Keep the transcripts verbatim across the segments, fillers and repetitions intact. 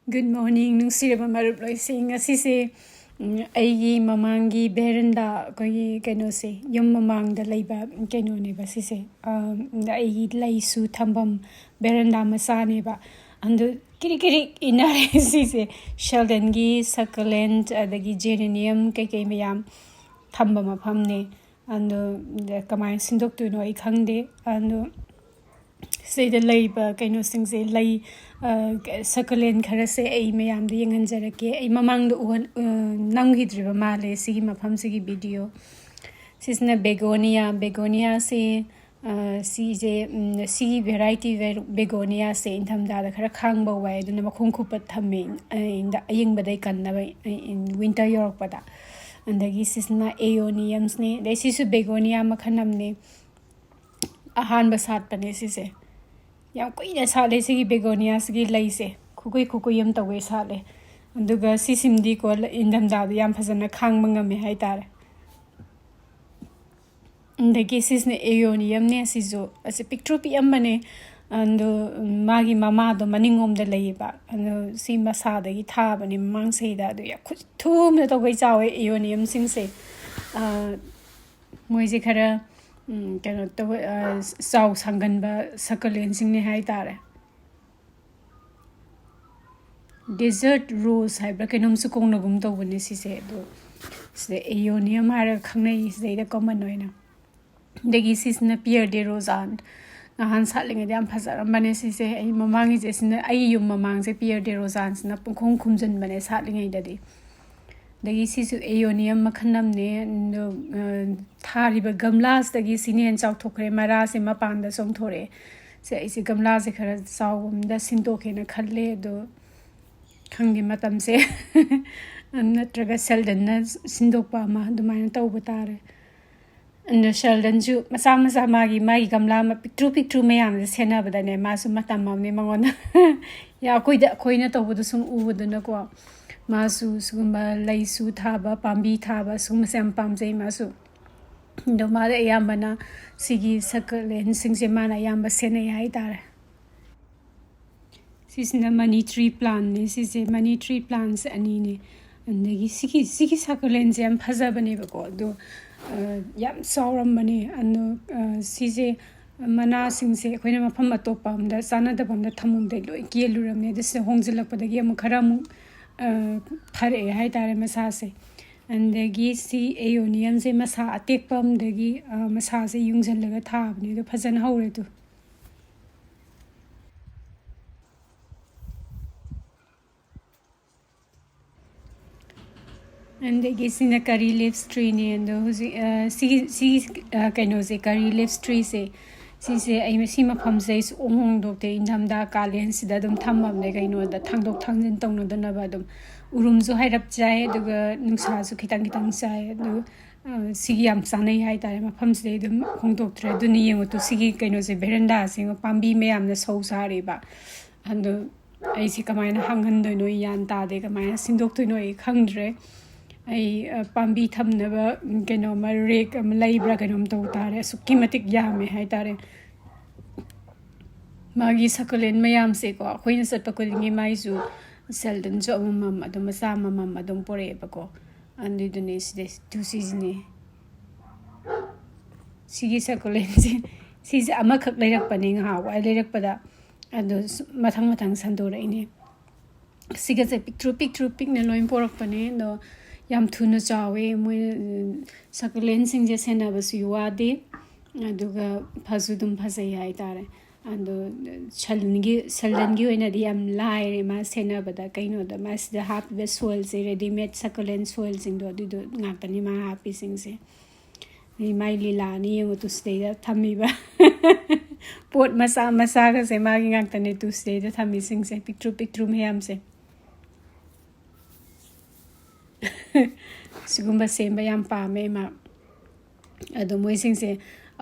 Good morning, ꯅꯨꯡꯁꯤꯔꯕ ꯃꯔꯨꯞ ꯂꯣꯏꯁꯤꯡ꯫ ꯉꯁꯤꯁꯦ, ꯎꯝ, ꯑꯩꯒꯤ ꯃꯃꯥꯡꯒꯤ veranda, ꯑꯩꯈꯣꯏꯒꯤ ꯀꯩꯅꯣꯁꯦ, ꯌꯨꯝ ꯃꯃꯥꯡꯗ ꯂꯩꯕ ꯀꯩꯅꯣꯅꯦꯕ ꯁꯤꯁꯦ꯫ ꯑꯝ, ꯑꯩꯒꯤ ꯂꯩꯁꯨ ꯊꯝꯐꯝ veranda ꯃꯆꯥꯅꯦꯕ꯫ ꯑꯗꯨ ꯀꯤꯔꯤꯛ ꯀꯤꯔꯤꯛ ꯏꯟꯅꯔꯦ ꯁꯤꯁꯦ꯫ Sheldonꯒꯤ succulent, ꯑꯗꯒꯤ geranium ꯀꯩꯀꯩ ꯃꯌꯥꯝ ꯊꯝꯕ ꯃꯐꯝꯅꯦ꯫ ꯑꯗꯣ ꯀꯃꯥꯏꯅ ꯁꯤꯟꯗꯣꯛꯇꯣꯏꯅꯣ ꯑꯩ ꯈꯪꯗꯦ꯫ ꯑꯗꯣ ꯁꯤꯗ ꯂꯩꯕ ꯀꯩꯅꯣꯁꯤꯡꯁꯦ, ꯂꯩ, ꯑ, succulent ꯈꯔꯁꯦ ꯑꯩ ꯃꯌꯥꯝꯗ ꯌꯦꯡꯍꯟꯖꯔꯛꯀꯦ꯫ ꯑꯩ ꯃꯃꯥꯡꯗ ꯎꯍꯟ-, ꯑ, ꯅꯝꯈꯤꯗ꯭ꯔꯤꯕ ꯃꯥꯜꯂꯦ ꯁꯤꯒꯤ ꯃꯐꯝꯁꯤꯒꯤ video꯫ ꯁꯤꯁꯤꯅ begonia꯫ Begoniaꯁꯦ, ꯑ, ꯁꯤꯁꯦ, ꯎꯝ, ꯁꯤꯒꯤ variety ꯕꯦ-, begoniaꯁꯦ ꯏꯪꯊꯝꯊꯥꯗ ꯈꯔ ꯈꯥꯡꯕ ꯋꯥꯏ, ꯑꯗꯨꯅ ꯃꯈꯣꯡ ꯈꯨꯞꯄ ꯊꯝꯃꯦ, ꯑ, ꯏꯪꯗ-, ꯑꯌꯤꯡꯕꯗꯩ ꯀꯟꯅꯕ, ꯑ, winter ꯌꯧꯔꯛꯄꯗ꯫ ꯑꯗꯒꯤ ꯁꯤꯁꯤꯅ aeoniumsꯅꯦ꯫ ꯑꯗꯩ ꯁꯤꯁꯨ begonia ꯃꯈꯜ ꯑꯃꯅꯦ꯫ ꯑꯍꯥꯟꯕ ꯁꯥꯠꯄꯅꯦ ꯁꯤꯁꯦ꯫ ꯌꯥꯝ ꯀꯨꯏꯅ ꯁꯥꯠꯂꯦ ꯁꯤꯒꯤ begoniaꯁꯤꯒꯤ ꯂꯩꯁꯦ꯫ ꯈꯨꯀꯨꯏ ꯈꯨꯀꯨꯏ ꯑꯃ ꯇꯧꯒꯩ ꯁꯥꯠꯂꯦ꯫ ꯑꯗꯨꯒ ꯁꯤꯁꯤꯃꯗꯤꯀꯣ, ꯏꯪꯊꯝꯊꯥꯗ ꯌꯥꯝ ꯐꯖꯅ ꯈꯥꯡꯕ ꯉꯝꯃꯦ ꯍꯥꯏꯇꯥꯔꯦ꯫ ꯑꯗꯒꯤ ꯁꯤꯁꯤꯅ aeoniumꯅꯦ ꯁꯤꯁꯨ꯫ ꯑꯁꯤ ꯄꯤꯛꯇ꯭ꯔꯨ ꯄꯤꯛꯑꯝꯕꯅꯦ꯫ ꯑꯗꯣ ꯃꯥꯒꯤ ꯃꯃꯥꯗꯣ ꯃꯅꯤꯡꯂꯣꯝꯗ ꯂꯩꯌꯦꯕ꯫ ꯑꯗꯣ ꯁꯤ ꯃꯁꯥꯗꯒꯤ ꯊꯥꯕꯅꯦ ꯃꯃꯥꯡ ꯆꯍꯤꯗ꯫ ꯑꯗꯨ ꯌꯥꯝ ꯈꯨꯊꯨꯝꯅ ꯇꯧꯒꯩ ꯆꯥꯎꯋꯦ aeoniumꯁꯤꯡꯁꯦ꯫ ꯑ, ꯃꯣꯏꯁꯦ ꯈꯔ, ꯎꯝ, ꯀꯩꯅꯣ ꯇꯧꯋꯦ, ꯑ, ꯆꯥꯎ ꯁꯥꯡꯒꯟꯕ succulentꯁꯤꯡꯅꯦ ꯍꯥꯏꯇꯥꯔꯦ꯫ Desert rose ꯍꯥꯏꯕ꯭ꯔꯥ ꯀꯩꯅꯣꯝꯁꯨ ꯀꯧꯅꯒꯨꯝ ꯇꯧꯕꯅꯦ ꯁꯤꯁꯦ꯫ ꯑꯗꯣ ꯁꯤꯗ aeonium ꯍꯥꯏꯔꯒ ꯈꯪꯅꯩ ꯁꯤꯗꯩꯗ common ꯑꯣꯏꯅ꯫ ꯑꯗꯒꯤ ꯁꯤꯁꯤꯅ Pierre de Rozan꯫ ꯉꯍꯥꯟ ꯁꯥꯠꯂꯤꯉꯩꯗ ꯌꯥꯝ ꯐꯖꯔꯝꯕꯅꯦ ꯁꯤꯁꯦ꯫ ꯑꯩ ꯃꯃꯥꯡꯒꯤꯁꯦ ꯁꯤꯅ, ꯑꯩ ꯌꯨꯝ ꯃꯃꯥꯡꯁꯦ Pierre de Rozanꯁꯤꯅ ꯄꯨꯡꯈꯨꯝ ꯈꯨꯝꯖꯤꯟꯕꯅꯦ ꯁꯥꯠꯂꯤꯉꯩꯗꯗꯤ꯫ ꯑꯗꯒꯤ ꯁꯤꯁꯨ aeonium ꯃꯈꯜ ꯑꯃꯅꯦ꯫ ꯑꯗꯣ, ꯑ, ꯊꯥꯔꯤꯕ ꯒꯝꯂꯥꯁꯤꯗꯒꯤ ꯁꯤꯅ ꯍꯦꯟꯅ ꯆꯥꯎꯊꯣꯛꯈ꯭ꯔꯦ, ꯃꯔꯥꯁꯦ ꯃꯄꯥꯟꯗ ꯆꯣꯡꯊꯣꯔꯛꯑꯦ꯫ ꯁꯦ, ꯑꯩꯁꯦ ꯒꯝꯂꯥꯁꯦ ꯈꯔ ꯆꯥꯎꯕ ꯑꯃꯗ ꯁꯤꯟꯗꯣꯛꯀꯦꯅ ꯈꯜꯂꯦ, ꯑꯗꯣ ꯈꯪꯗꯦ ꯃꯇꯝꯁꯦ꯫ ꯅꯠꯇ꯭ꯔꯒ Sheldonꯅ ꯁꯤꯟꯗꯣꯛꯄ ꯑꯃ ꯑꯗꯨꯃꯥꯏꯅ ꯇꯧꯕ ꯇꯥꯔꯦ꯫ ꯑꯗꯣ Sheldonꯁꯨ ꯃꯆꯥ ꯃꯆꯥ ꯃꯥꯒꯤ, ꯃꯥꯒꯤ ꯒꯝꯂꯥ ꯑꯃ ꯄꯤꯛꯇ꯭ꯔꯨ ꯄꯤꯛꯇ꯭ꯔꯨ ꯃꯌꯥꯝꯁꯦ ꯁꯦꯟꯅꯕꯗꯅꯦ, ꯃꯥꯁꯨ ꯃꯇꯝ ꯑꯃꯅꯦ ꯃꯉꯣꯟꯗ꯫ ꯌꯥ, ꯑꯩꯈꯣꯏꯗ, ꯑꯩꯈꯣꯏꯅ ꯇꯧꯕꯗꯣ ꯁꯨꯝ ꯎꯕꯗꯨꯅꯀꯣ, ꯃꯥꯁꯨ ꯁꯤꯒꯨꯝꯕ ꯂꯩꯁꯨ ꯊꯥꯕ, ꯄꯥꯝꯕꯤ ꯊꯥꯕ, ꯁꯤꯒꯨꯝꯕꯁꯦ ꯌꯥꯝ ꯄꯥꯝꯖꯩ ꯃꯥꯁꯨ꯫ ꯑꯗꯣ ꯃꯥꯗꯤ ꯑꯌꯥꯝꯕꯅ ꯁꯤꯒꯤ succulentꯁꯤꯡꯁꯦ ꯃꯥꯅ ꯑꯌꯥꯝꯕ ꯁꯦꯟꯅꯩ ꯍꯥꯏꯇꯥꯔꯦ꯫ ꯁꯤꯁꯤꯅ ꯃꯅꯤ ꯇ꯭ꯔꯤ ꯄ꯭ꯂꯥꯟꯅꯦ꯫ ꯁꯤꯁꯦ ꯃꯅꯤ ꯇ꯭ꯔꯤ ꯄ꯭ꯂꯥꯟꯁꯦ ꯑꯅꯤꯅꯦ꯫ ꯑꯗꯒꯤ ꯁꯤꯒꯤ, ꯁꯤꯒꯤ ꯁꯀꯨꯂꯦꯟꯁꯦ ꯌꯥꯝ ꯐꯖꯕꯅꯦꯕꯀꯣ꯫ ꯑꯗꯣ, ꯑ, ꯌꯥꯝ ꯆꯥꯎꯔꯝꯕꯅꯦ꯫ ꯑꯗꯣ, ꯑ, ꯁꯤꯁꯦ ꯃꯅꯥꯁꯤꯡꯁꯦ ꯑꯩꯈꯣꯏꯅ ꯃꯐꯝ ꯑꯇꯣꯞꯄ ꯑꯝꯗ, ꯆꯥꯟꯅꯗꯕ ꯑꯝꯗ ꯊꯝꯃꯨꯕꯗꯩ ꯂꯣꯏ ꯀꯦꯜꯂꯨꯔꯕꯅꯦ꯫ ꯑꯗꯣ ꯁꯤꯗ ꯍꯣꯡꯖꯤꯜꯂꯛꯄꯗꯒꯤ ꯑꯃꯨꯛ ꯈꯔ ꯑꯃꯨꯛ, ꯑ, ꯐꯔꯛꯑꯦ ꯍꯥꯏꯇꯥꯔꯦ ꯃꯁꯥꯁꯦ꯫ ꯑꯗꯒꯤ ꯁꯤ ꯑꯦꯌꯣꯅꯤꯌꯝꯁꯦ ꯃꯁꯥ ꯑꯇꯦꯛꯄ ꯑꯝꯗꯒꯤ, ꯑ, ꯃꯁꯥꯁꯦ ꯌꯨꯡꯁꯤꯜꯂꯒ ꯊꯥꯕꯅꯦ꯫ ꯑꯗꯣ ꯐꯖꯅ ꯍꯧꯔꯦ ꯑꯗꯨ꯫ ꯑꯗꯒꯤ ꯁꯤꯅ ꯀꯔꯤ ꯂꯤꯞꯁ ꯇ꯭ꯔꯤꯅꯦ꯫ ꯑꯗꯣ ꯍꯧꯖꯤꯛ, ꯑ, ꯁꯤꯒꯤ, ꯁꯤꯒꯤ, ꯑ, ꯀꯩꯅꯣꯁꯦ, ꯀꯔꯤ ꯂꯤꯞꯁ ꯇ꯭ꯔꯤꯁꯦ, ꯁꯤꯁꯦ ꯑꯩ ꯃꯁꯤ ꯃꯐꯝꯁꯦ ꯑꯩ ꯁꯨꯡꯍꯣꯡ ꯍꯣꯡꯗꯣꯛꯇꯦ꯫ ꯏꯪꯊꯝꯊꯥ, ꯀꯥꯂꯦꯟꯁꯤꯗ ꯑꯗꯨꯝ ꯊꯝꯃꯕꯅꯦ꯫ ꯀꯩꯅꯣꯗ ꯊꯥꯡꯗꯣꯛ ꯊꯥꯡꯖꯤꯟ ꯇꯧꯅꯗꯅꯕ꯫ ꯑꯗꯨꯝ ꯎꯔꯨꯝꯁꯨ ꯍꯥꯏꯔꯞ ꯆꯥꯏ, ꯑꯗꯨꯒ ꯅꯨꯡꯁꯥꯁꯨ ꯈꯤꯇꯪ ꯈꯤꯇꯪ ꯆꯥꯏ꯫ ꯑꯗꯨ, ꯑ, ꯁꯤꯒꯤ ꯌꯥꯝ ꯆꯥꯅꯩ ꯍꯥꯏꯇꯥꯔꯦ꯫ ꯃꯐꯝꯁꯤꯗꯩ ꯑꯗꯨꯝ ꯍꯣꯡꯗꯣꯛꯇ꯭ꯔꯦ꯫ ꯑꯗꯨꯅꯤ ꯌꯦꯡꯉꯨ ꯇꯨ, ꯁꯤꯒꯤ ꯀꯩꯅꯣꯁꯦ, ꯚꯦꯔꯟꯗꯥꯁꯦ ꯌꯦꯡꯉꯨ, ꯄꯥꯝꯕꯤ ꯃꯌꯥꯝꯅ ꯁꯧ ꯁꯥꯔꯤꯕ꯫ ꯑꯗꯨ ꯑꯩꯁꯦ ꯀꯃꯥꯏꯅ ꯍꯥꯡꯍꯟꯗꯣꯏꯅꯣ ꯒ꯭ꯌꯥꯟ ꯇꯥꯗꯦ, ꯀꯃꯥꯏꯅ ꯁꯤꯟꯗꯣꯛꯇꯣꯏꯅꯣ ꯑꯩ ꯈꯪꯗ꯭ꯔꯦ꯫ ꯑꯩ, ꯑ, ꯄꯥꯝꯕꯤ ꯊꯝꯅꯕ, ꯎꯝ, ꯀꯩꯅꯣꯝꯃ ꯔꯦꯛ ꯑꯃ ꯂꯩꯕ꯭ꯔꯥ ꯀꯩꯅꯣꯝ ꯇꯧ ꯇꯥꯔꯦ꯫ ꯑꯁꯨꯛꯀꯤ ꯃꯇꯤꯛ ꯌꯥꯝꯃꯦ ꯍꯥꯏꯇꯥꯔꯦ꯫ ꯃꯥꯒꯤ ꯁꯀꯨꯂꯦꯟ ꯃꯌꯥꯝꯁꯦꯀꯣ, ꯑꯩꯈꯣꯏꯅ ꯆꯠꯄ ꯈꯨꯗꯤꯡꯒꯤ ꯃꯥꯏꯁꯨ ꯁꯦꯜꯗꯟꯁꯨ ꯑꯃꯃꯝ ꯑꯗꯨꯝ, ꯃꯆꯥ ꯑꯃꯃꯝ ꯑꯗꯨꯝ ꯄꯣꯔꯛꯑꯦꯕꯀꯣ꯫ ꯑꯗꯨꯏꯗꯨꯅꯦ ꯁꯤꯗꯩ ꯇꯨ ꯁꯤꯁꯤꯅꯦ꯫ ꯁꯤꯒꯤ ꯁꯀꯨꯂꯦꯟꯁꯦ, ꯁꯤꯁꯦ ꯑꯃꯈꯛ ꯂꯩꯔꯛꯄꯅꯦ ꯉꯍꯥꯟꯋꯥꯏ ꯂꯩꯔꯛꯄꯗ꯫ ꯑꯗꯣ ꯁꯨꯝ ꯃꯊꯪ ꯃꯊꯪ ꯁꯟꯗꯣꯔꯛꯏꯅꯦ꯫ ꯁꯤꯒꯁꯦ ꯄꯤꯛꯇ꯭ꯔꯨ ꯄꯤꯛꯇ꯭ꯔꯨ ꯄꯤꯛꯅ ꯂꯣꯏ ꯄꯣꯔꯛꯄꯅꯦ꯫ ꯑꯗꯣ ꯌꯥꯝ ꯊꯨꯅ ꯆꯥꯎꯋꯦ꯫ ꯃꯣꯏ, ꯎꯝ, ꯁꯀꯨꯂꯦꯟꯁꯤꯡꯁꯦ ꯁꯦꯟꯅꯕꯁꯨ ꯋꯥꯗꯦ꯫ ꯑꯗꯨꯒ ꯐꯁꯨ ꯑꯗꯨꯝ ꯐꯖꯩ ꯍꯥꯏꯇꯥꯔꯦ꯫ ꯑꯗꯣ ꯁꯦꯜꯗꯟꯒꯤ, ꯁꯦꯜꯗꯟꯒꯤ ꯑꯣꯏꯅꯗꯤ ꯌꯥꯝ ꯂꯥꯏꯔꯦ ꯃꯥ ꯁꯦꯟꯅꯕꯗ꯫ ꯀꯩꯅꯣꯗ ꯃꯥ ꯁꯤꯗ ꯍꯥꯞꯄꯤꯕ ꯁꯣꯏꯜꯁꯦ, ꯔꯦꯗꯤꯃꯦꯗ ꯁꯀꯨꯂꯦꯟ ꯁꯣꯏꯜꯁꯤꯡꯗꯣ, ꯑꯗꯨꯗꯣ ꯉꯥꯛꯇꯅꯤ ꯃꯥ ꯍꯥꯞꯄꯤꯁꯤꯡꯁꯦ꯫ ꯑꯗꯩ ꯃꯥꯏ ꯂꯤꯂꯥꯅꯤ ꯌꯦꯡꯉꯨ ꯇꯨ ꯁꯤꯗꯩꯗ ꯊꯝꯃꯤꯕ꯫ ꯄꯣꯠ ꯃꯆꯥ ꯃꯆꯥꯒꯁꯦ ꯃꯥꯒꯤ ꯉꯥꯛꯇꯅꯦ ꯇꯨ ꯁꯤꯗꯩꯗ ꯊꯝꯃꯤꯁꯤꯡꯁꯦ, ꯄꯤꯛꯇ꯭ꯔꯨ ꯄꯤꯛꯇ꯭ꯔꯨ ꯃꯌꯥꯝꯁꯦ꯫ ꯁꯤꯒꯨꯝꯕ ꯁꯦꯝꯕ ꯌꯥꯝ ꯄꯥꯝꯃꯦ ꯃꯥ꯫ ꯑꯗꯣ ꯃꯣꯏꯁꯤꯡꯁꯦ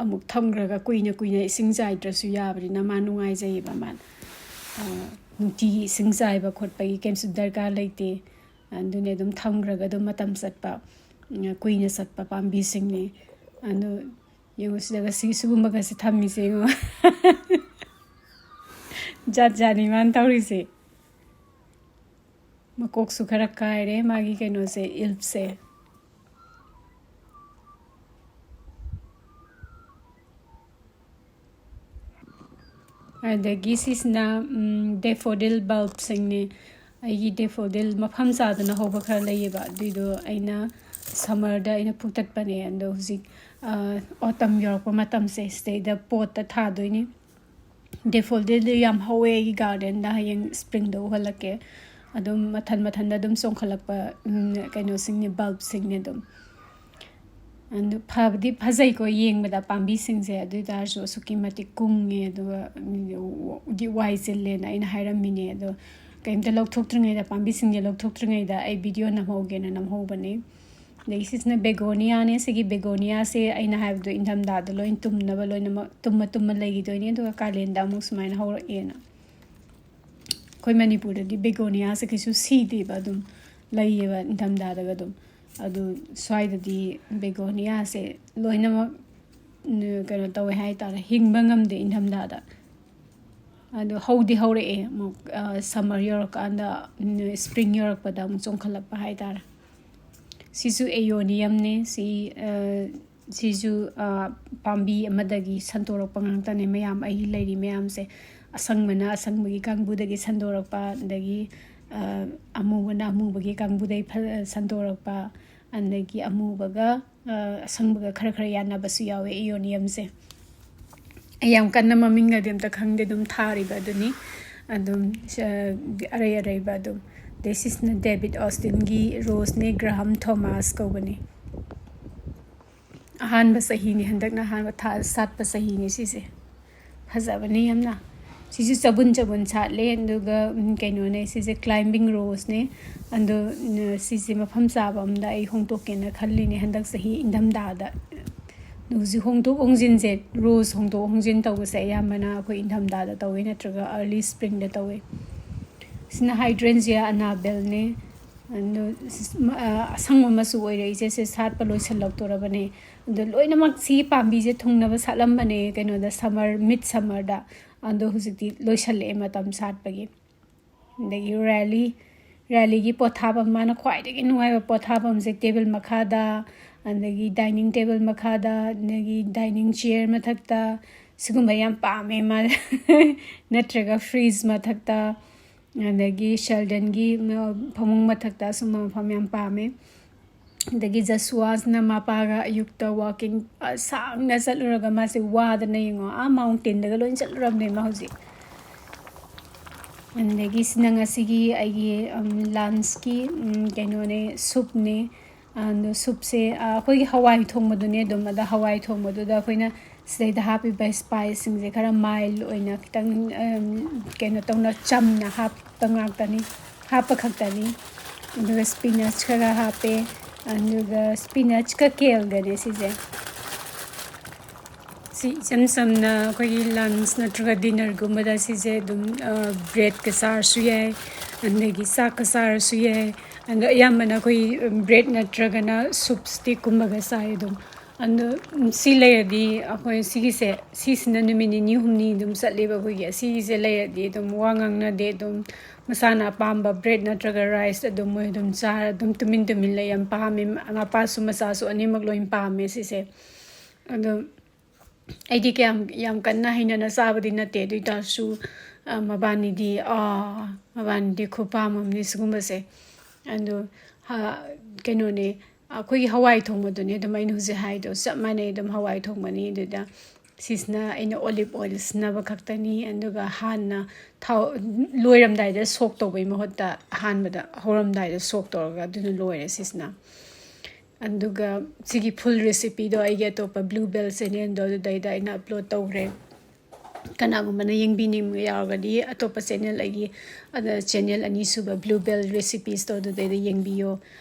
ꯑꯃꯨꯛ ꯊꯝꯈ꯭ꯔꯒ ꯀꯨꯏꯅ ꯀꯨꯏꯅ ꯏꯁꯤꯡ ꯆꯥꯏꯗ꯭ꯔꯁꯨ ꯌꯥꯕꯅꯤꯅ ꯃꯥ ꯅꯨꯡꯉꯥꯏꯖꯩꯌꯦꯕ꯫ ꯃꯥ, ꯑ, ꯅꯨꯡꯇꯤꯒꯤ ꯏꯁꯤꯡ ꯆꯥꯏꯕ ꯈꯣꯠꯄꯒꯤ ꯀꯩꯝꯁꯨ ꯗꯔꯀꯥꯔ ꯂꯩꯇꯦ꯫ ꯑꯗꯨꯅꯦ ꯑꯗꯨꯝ ꯊꯝꯈ꯭ꯔꯒ ꯑꯗꯨꯝ ꯃꯇꯝ ꯆꯠꯄ, ꯎꯝ, ꯀꯨꯏꯅ ꯆꯠꯄ ꯄꯥꯝꯕꯤꯁꯤꯡꯅꯤ꯫ ꯑꯗꯨ ꯌꯦꯡꯉꯨ ꯁꯤꯗꯒ ꯁꯤ-, ꯁꯤꯒꯨꯝꯕꯒꯁꯦ ꯊꯝꯃꯤꯁꯦ ꯌꯦꯡꯉꯨ꯫ ꯖꯥꯠ ꯖꯥꯠꯅꯤ ꯃꯥꯅ ꯇꯧꯔꯤꯁꯦ꯫ ꯃꯀꯣꯛꯁꯨ ꯈꯔ ꯀꯥꯏꯔꯦ ꯃꯥꯒꯤ ꯀꯩꯅꯣꯁꯦ, ꯏꯜꯐꯁꯦ꯫ ꯑꯗꯒꯤ ꯁꯤꯁꯤꯅ, ꯎꯝ, daffodil bulbꯁꯤꯡꯅꯦ꯫ ꯑꯩꯒꯤ daffodil ꯃꯐꯝ ꯆꯥꯗꯅ ꯍꯧꯕ ꯈꯔ ꯂꯩꯌꯦꯕ, ꯑꯗꯨꯏꯗꯣ ꯑꯩꯅ summerꯗ ꯑꯩꯅ ꯐꯨꯛꯇꯠꯄꯅꯦ꯫ ꯑꯗꯣ ꯍꯧꯖꯤꯛ, ꯑ, autumn ꯌꯧꯔꯛꯄ ꯃꯇꯝꯁꯦ, ꯁꯤꯗꯩꯗ potꯇ ꯊꯥꯗꯣꯏꯅꯦ꯫ Daffodilꯗꯤ ꯌꯥꯝ ꯍꯧꯋꯦ ꯑꯩꯒꯤ gardenꯗ, ꯍꯌꯦꯡ springꯗ ꯎꯍꯜꯂꯛꯀꯦ꯫ ꯑꯗꯨꯝ ꯃꯊꯟ ꯃꯊꯟꯗ ꯑꯗꯨꯝ ꯆꯣꯡꯈꯠꯂꯛꯄ, ꯎꯝ, ꯀꯩꯅꯣꯁꯤꯡꯅꯦ, bulbꯁꯤꯡꯅꯦ ꯑꯗꯨꯝ꯫ ꯑꯗꯨ ꯐꯕꯗꯤ ꯐꯖꯩꯀꯣ ꯌꯦꯡꯕꯗ ꯄꯥꯝꯕꯤꯁꯤꯡꯁꯦ, ꯑꯗꯨ ꯑꯣꯏ ꯇꯥꯔꯁꯨ ꯑꯁꯨꯛꯀꯤ ꯃꯇꯤꯛ ꯀꯨꯡꯉꯦ, ꯑꯗꯨꯒ, ꯎꯝ, ꯋꯥꯏ ꯆꯤꯜꯂꯦꯅ ꯑꯩꯅ ꯍꯥꯏꯔꯝꯃꯤꯅꯦ꯫ ꯑꯗꯣ ꯀꯩꯝꯇ ꯂꯧꯊꯣꯛꯇ꯭ꯔꯤꯉꯩꯗ, ꯄꯥꯝꯕꯤꯁꯤꯡꯁꯦ ꯂꯧꯊꯣꯛꯇ꯭ꯔꯤꯉꯩꯗ ꯑꯩ video ꯅꯝꯍꯧꯒꯦꯅ ꯅꯝꯍꯧꯕꯅꯦ꯫ ꯑꯗꯒꯤ ꯁꯤꯁꯤꯅ begoniaꯅꯦ꯫ ꯁꯤꯒꯤ begoniaꯁꯦ ꯑꯩꯅ ꯍꯥꯏꯕꯗꯣ ꯏꯪꯊꯝꯊꯥꯗ ꯂꯣꯏ ꯇꯨꯝꯅꯕ ꯂꯣꯏꯅꯃꯛ ꯇꯨꯝꯃ ꯇꯨꯝꯃ ꯂꯩꯈꯤꯗꯣꯏꯅꯦ, ꯑꯗꯨꯒ ꯀꯥꯂꯦꯟꯗ ꯑꯃꯨꯛ ꯁꯨꯃꯥꯏꯅ ꯍꯧꯔꯛꯑꯦꯅ꯫ ꯑꯩꯈꯣꯏ ꯃꯅꯤꯄꯨꯔꯗꯗꯤ begoniaꯁꯦ ꯀꯩꯁꯨ ꯁꯤꯗꯦꯕ, ꯑꯗꯨꯝ ꯂꯩꯌꯦꯕ ꯏꯪꯊꯝꯊꯥꯗꯒ ꯑꯗꯨꯝ꯫ ꯑꯗꯨ ꯁ꯭ꯋꯥꯏꯗꯗꯤ begoniaꯁꯦ ꯂꯣꯏꯅꯃꯛ, ꯎꯝ, ꯀꯩꯅꯣ ꯇꯧꯋꯦ ꯍꯥꯏꯇꯥꯔꯦ, ꯍꯤꯡꯕ ꯉꯝꯗꯦ ꯏꯪꯊꯝꯊꯥꯗ꯫ ꯑꯗꯣ ꯍꯧꯗꯤ ꯍꯧꯔꯛꯑꯦ ꯑꯃꯨꯛ, ꯑ, summer ꯌꯧꯔꯀꯥꯟꯗ, ꯎꯝ, spring ꯌꯧꯔꯛꯄꯗ ꯑꯃꯨꯛ ꯆꯣꯡꯈꯠꯂꯛꯄ ꯍꯥꯏꯇꯥꯔꯦ꯫ ꯁꯤꯁꯨ aeoniumꯅꯦ꯫ ꯁꯤ, ꯑ, ꯁꯤꯁꯨ, ꯑ, ꯄꯥꯝꯕꯤ ꯑꯃꯗꯒꯤ ꯁꯟꯗꯣꯔꯛꯄ ꯉꯥꯛꯇꯅꯦ ꯃꯌꯥꯝ, ꯑꯩꯒꯤ ꯂꯩꯔꯤ ꯃꯌꯥꯝꯁꯦ꯫ ꯑꯁꯪꯕꯅ ꯑꯁꯪꯕꯒꯤ ꯀꯥꯡꯕꯨꯗꯒꯤ ꯁꯟꯗꯣꯔꯛꯄ, ꯑꯗꯒꯤ, ꯑ, ꯑꯃꯨꯕꯅ ꯑꯃꯨꯕꯒꯤ ꯀꯥꯡꯕꯨꯗꯒꯤ ꯐ-, ꯁꯟꯗꯣꯔꯛꯄ, ꯑꯗꯒꯤ ꯑꯃꯨꯕꯒ, ꯑ, ꯑꯁꯪꯕꯒ ꯈꯔ ꯈꯔ ꯌꯥꯟꯅꯕꯁꯨ ꯌꯥꯎꯋꯦ aeoniumꯁꯦ꯫ ꯑꯩ ꯌꯥꯝ ꯀꯟꯅ ꯃꯃꯤꯡꯒꯗꯤ ꯑꯝꯇ ꯈꯪꯗꯦ, ꯑꯗꯨꯝ ꯊꯥꯔꯤꯕ ꯑꯗꯨꯅꯤ꯫ ꯑꯗꯨꯝ, ꯑ, ꯑꯔꯩ ꯑꯔꯩꯕ ꯑꯗꯨꯝ꯫ ꯑꯗꯩ ꯁꯤꯁꯤꯅ David Austinꯒꯤ roseꯅꯦ, Graham Thomas ꯀꯧꯕꯅꯦ꯫ ꯑꯍꯥꯟꯕ ꯆꯍꯤꯅꯤ, ꯍꯟꯗꯛꯅ ꯑꯍꯥꯟꯕ ꯊꯥ ꯁꯥꯠꯄ ꯆꯍꯤꯅꯤ ꯁꯤꯁꯦ꯫ ꯐꯖꯕꯅꯤ ꯌꯥꯝꯅ꯫ ꯁꯤꯁꯨ ꯆꯕꯨꯟ ꯆꯕꯨꯟ ꯁꯥꯠꯂꯦ, ꯑꯗꯨꯒ, ꯎꯝ, ꯀꯩꯅꯣꯅꯦ, ꯁꯤꯁꯦ climbing roseꯅꯦ꯫ ꯑꯗꯣ, ꯎꯝ, ꯁꯤꯁꯦ ꯃꯐꯝ ꯆꯥꯕ ꯑꯝꯗ ꯑꯩ ꯍꯣꯡꯗꯣꯛꯀꯦꯅ ꯈꯜꯂꯤꯅꯦ ꯍꯟꯗꯛ ꯆꯍꯤ ꯏꯪꯊꯝꯊꯥꯗ꯫ ꯑꯗꯣ ꯍꯧꯖꯤꯛ ꯍꯣꯡꯗꯣꯛ ꯍꯣꯡꯖꯤꯟꯁꯦ, rose ꯍꯣꯡꯗꯣꯛ ꯍꯣꯡꯖꯤꯟ ꯇꯧꯕꯁꯦ ꯑꯌꯥꯝꯕꯅ ꯑꯩꯈꯣꯏ ꯏꯪꯊꯝꯊꯥꯗ ꯇꯧꯋꯦ, ꯅꯠꯇ꯭ꯔꯒ early springꯗ ꯇꯧꯋꯦ꯫ ꯁꯤꯅ hydrangea Annabelleꯅꯦ꯫ ꯑꯗꯣ ꯁꯤꯁ-, ꯃ-, ꯑ, ꯑꯁꯪꯕ ꯃꯆꯨ ꯑꯣꯏꯔꯛꯏꯁꯦ, ꯁꯤ ꯁꯥꯠꯄ ꯂꯣꯏꯁꯤꯜꯂꯛꯇꯣꯔꯕꯅꯦ꯫ ꯑꯗꯣ ꯂꯣꯏꯅꯃꯛ ꯁꯤꯒꯤ ꯄꯥꯝꯕꯤꯁꯦ ꯊꯨꯡꯅꯕ ꯁꯥꯠꯂꯝꯕꯅꯦ ꯀꯩꯅꯣꯗ, summer, mid summerꯗ꯫ ꯑꯗꯣ ꯍꯧꯖꯤꯛꯇꯤ ꯂꯣꯏꯁꯜꯂꯛꯑꯦ ꯃꯇꯝ ꯁꯥꯠꯄꯒꯤ꯫ ꯑꯗꯒꯤ ꯔꯦꯂꯤ, ꯔꯦꯂꯤꯒꯤ ꯄꯣꯊꯥꯐꯝ, ꯃꯥꯅ ꯈ꯭ꯋꯥꯏꯗꯒꯤ ꯅꯨꯡꯉꯥꯏꯕ ꯄꯣꯊꯥꯐꯝꯁꯦ ꯇꯦꯕꯜ ꯃꯈꯥꯗ, ꯑꯗꯒꯤ ꯗꯥꯏꯅꯤꯡ ꯇꯦꯕꯜ ꯃꯈꯥꯗ, ꯑꯗꯒꯤ ꯗꯥꯏꯅꯤꯡ ꯆꯤꯌꯔ ꯃꯊꯛꯇ, ꯁꯤꯒꯨꯝꯕ ꯌꯥꯝ ꯄꯥꯝꯃꯦ ꯃꯥ꯫ ꯅꯠꯇ꯭ꯔꯒ ꯐ꯭ꯔꯤꯖ ꯃꯊꯛꯇ, ꯑꯗꯒꯤ ꯁꯦꯜꯗꯟꯒꯤ ꯃ-, ꯐꯃꯨꯡ ꯃꯊꯛꯇ ꯁꯨꯝꯕ ꯃꯐꯝ ꯌꯥꯝ ꯄꯥꯝꯃꯦ꯫ ꯑꯗꯒꯤ ꯖꯁꯋꯥꯁꯅ ꯃꯄꯥꯒ ꯑꯌꯨꯛꯇ ꯋꯥꯀꯤꯡ ꯁꯥꯡꯅ ꯆꯠꯂꯨꯔꯒ, ꯃꯥꯁꯦ ꯋꯥꯗꯅ, ꯌꯦꯡꯉꯣ, ꯑꯥ ꯃꯥꯎꯟꯇꯦꯟꯗꯒ ꯂꯣꯏ ꯆꯠꯂꯨꯔꯕꯅꯦ ꯃꯥ ꯍꯧꯖꯤꯛ꯫ ꯑꯗꯒꯤ ꯁꯤꯅ ꯉꯁꯤꯒꯤ ꯑꯩꯒꯤ, ꯎꯝ, ꯂꯟꯁꯀꯤ, ꯎꯝ, ꯀꯩꯅꯣꯅꯦ, ꯁꯨꯞꯅꯦ꯫ ꯑꯗꯣ ꯁꯨꯞꯁꯦ, ꯑ, ꯑꯩꯈꯣꯏꯒꯤ ꯍꯋꯥꯏ ꯊꯣꯡꯕꯗꯨꯅꯦ ꯑꯗꯨꯝ꯫ ꯑꯗ ꯍꯋꯥꯏ ꯊꯣꯡꯕꯗꯨꯗ ꯑꯩꯈꯣꯏꯅ ꯁꯤꯗꯩꯗ ꯍꯥꯞꯄꯤꯕ ꯁ꯭ꯄꯥꯏꯁꯁꯤꯡꯁꯦ ꯈꯔ ꯃꯥꯏꯜ ꯑꯣꯏꯅ, ꯈꯤꯇꯪ, ꯎꯝ, ꯀꯩꯅꯣ ꯇꯧꯅ, ꯆꯝꯅ ꯍꯥꯞꯄ ꯉꯥꯛꯇꯅꯤ, ꯍꯥꯞꯄ ꯈꯛꯇꯅꯤ꯫ ꯑꯗꯨꯒ ꯁ꯭ꯄꯤꯅꯠꯁ ꯈꯔ ꯍꯥꯞꯄꯦ, ꯑꯗꯨꯒ ꯁ꯭ꯄꯤꯅꯠꯁꯀ ꯀꯦꯜꯒꯅꯦ ꯁꯤꯁꯦ꯫ ꯁꯤ ꯏꯆꯝ ꯆꯝꯅ ꯑꯩꯈꯣꯏꯒꯤ ꯂꯟꯁ ꯅꯠꯇ꯭ꯔꯒ ꯗꯤꯅꯔꯒꯨꯝꯕꯗ ꯁꯤꯁꯦ ꯑꯗꯨꯝ, ꯑ, ꯕ꯭ꯔꯦꯗꯀ ꯆꯥꯔꯁꯨ ꯌꯥꯏ, ꯑꯗꯒꯤ ꯆꯥꯛꯀ ꯆꯥꯔꯁꯨ ꯌꯥꯏ꯫ ꯑꯗꯣ ꯑꯌꯥꯝꯕꯅ ꯑꯩꯈꯣꯏ ꯕ꯭ꯔꯦꯗ ꯅꯠꯇ꯭ꯔꯒꯅ ꯁꯨꯞ ꯁ꯭ꯇꯤꯛꯀꯨꯝꯕꯒ ꯆꯥꯏ ꯑꯗꯨꯝ꯫ ꯑꯗꯣ ꯁꯤ ꯂꯩꯔꯗꯤ ꯑꯩꯈꯣꯏ ꯁꯤꯒꯤꯁꯦ, ꯁꯤꯁꯤꯅ ꯅꯨꯃꯤꯠ ꯅꯤꯅꯤ ꯍꯨꯝꯅꯤ ꯑꯗꯨꯝ ꯆꯠꯂꯦꯕ ꯑꯩꯈꯣꯏꯒꯤ꯫ ꯑꯁꯤꯒꯤꯁꯦ ꯂꯩꯔꯗꯤ ꯑꯗꯨꯝ ꯋꯥ ꯉꯥꯡꯅꯗꯦ ꯑꯗꯨꯝ꯫ ꯃꯁꯥꯅ ꯑꯄꯥꯝꯕ ꯕ꯭ꯔꯦꯗ ꯅꯠꯇ꯭ꯔꯒ ꯔꯥꯏꯁ ꯑꯗꯨꯝ ꯃꯣꯏ ꯑꯗꯨꯝ ꯆꯥꯔ ꯑꯗꯨꯝ ꯇꯨꯃꯤꯟ ꯇꯨꯃꯤꯟ ꯂꯩ꯫ ꯌꯥꯝ ꯄꯥꯝꯃꯦ꯫ ꯃꯄꯥꯁꯨ ꯃꯆꯥꯁꯨ ꯑꯅꯤꯃꯛ ꯂꯣꯏ ꯄꯥꯝꯃꯦ ꯁꯤꯁꯦ꯫ ꯑꯗꯣ ꯑꯩꯗꯤ ꯀꯌꯥꯝ, ꯌꯥꯝ ꯀꯟꯅ ꯍꯩꯅꯅ ꯆꯥꯕꯗꯤ ꯅꯠꯇꯦ꯫ ꯑꯗꯨ ꯑꯣꯏ ꯇꯥꯔꯁꯨ, ꯑ, ꯃꯕꯥꯅꯤꯗꯤ, ꯑꯥ, ꯃꯕꯥꯅꯤꯗꯤ ꯈꯨꯄꯥꯝ ꯑꯃꯅꯤ ꯁꯤꯒꯨꯝꯕꯁꯦ꯫ ꯑꯗꯣ, ꯍ-, ꯀꯩꯅꯣꯅꯦ, ꯑꯩꯈꯣꯏꯒꯤ ꯍꯋꯥꯏ ꯊꯣꯡꯕꯗꯨꯅꯦ ꯑꯗꯨꯝ ꯑꯩꯅ ꯍꯧꯖꯤꯛ ꯍꯥꯏꯗꯣ ꯆꯞ ꯃꯥꯟꯅꯩ꯫ ꯑꯗꯨꯝ ꯍꯋꯥꯏ ꯊꯣꯡꯕꯅꯤ꯫ ꯑꯗꯨꯗ ꯁꯤꯁꯤꯅ ꯑꯩꯅ ꯑꯣꯂꯤꯚ ꯑꯣꯏꯜ ꯁꯤꯖꯤꯟꯅꯕ ꯈꯛꯇꯅꯤ꯫ ꯑꯗꯨꯒ ꯍꯥꯟꯅ ꯊꯥꯎ ꯂꯣꯏꯔꯝꯗꯥꯏꯗ ꯁꯣꯛ ꯇꯧꯕꯩ ꯃꯍꯨꯠꯇ ꯑꯍꯥꯟꯕꯗ ꯍꯧꯔꯝꯗꯥꯏꯗ ꯁꯣꯛ ꯇꯧꯔꯒ ꯑꯗꯨꯅ ꯂꯣꯏꯔꯦ ꯁꯤꯁꯤꯅ꯫ ꯑꯗꯨꯒ ꯁꯤꯒꯤ ꯐꯨꯜ ꯔꯦꯁꯤꯄꯤꯗꯣ ꯑꯩꯒꯤ ꯑꯇꯣꯞꯄ ꯕ꯭ꯂꯨ ꯕꯦꯜ ꯆꯦꯅꯦꯜꯗꯣ ꯑꯗꯨꯗꯩꯗ ꯑꯩꯅ ꯑꯞꯂꯣꯗ ꯇꯧꯈ꯭ꯔꯦ꯫ ꯀꯅꯥꯒꯨꯝꯕꯅ ꯌꯦꯡꯕꯤꯅꯤꯡꯕ ꯌꯥꯎꯔꯒꯗꯤ ꯑꯇꯣꯞꯄ ꯆꯦꯅꯦꯜ, ꯑꯩꯒꯤ, ꯑꯗ, ꯆꯦꯅꯦꯜ ꯑꯅꯤꯁꯨꯕ ꯕ꯭ꯂꯨ ꯕꯦꯜ ꯔꯦꯁꯤꯄꯤꯁꯇꯣ ꯑꯗꯨꯗꯩꯗ ꯌꯦꯡꯕꯤꯌꯣ꯫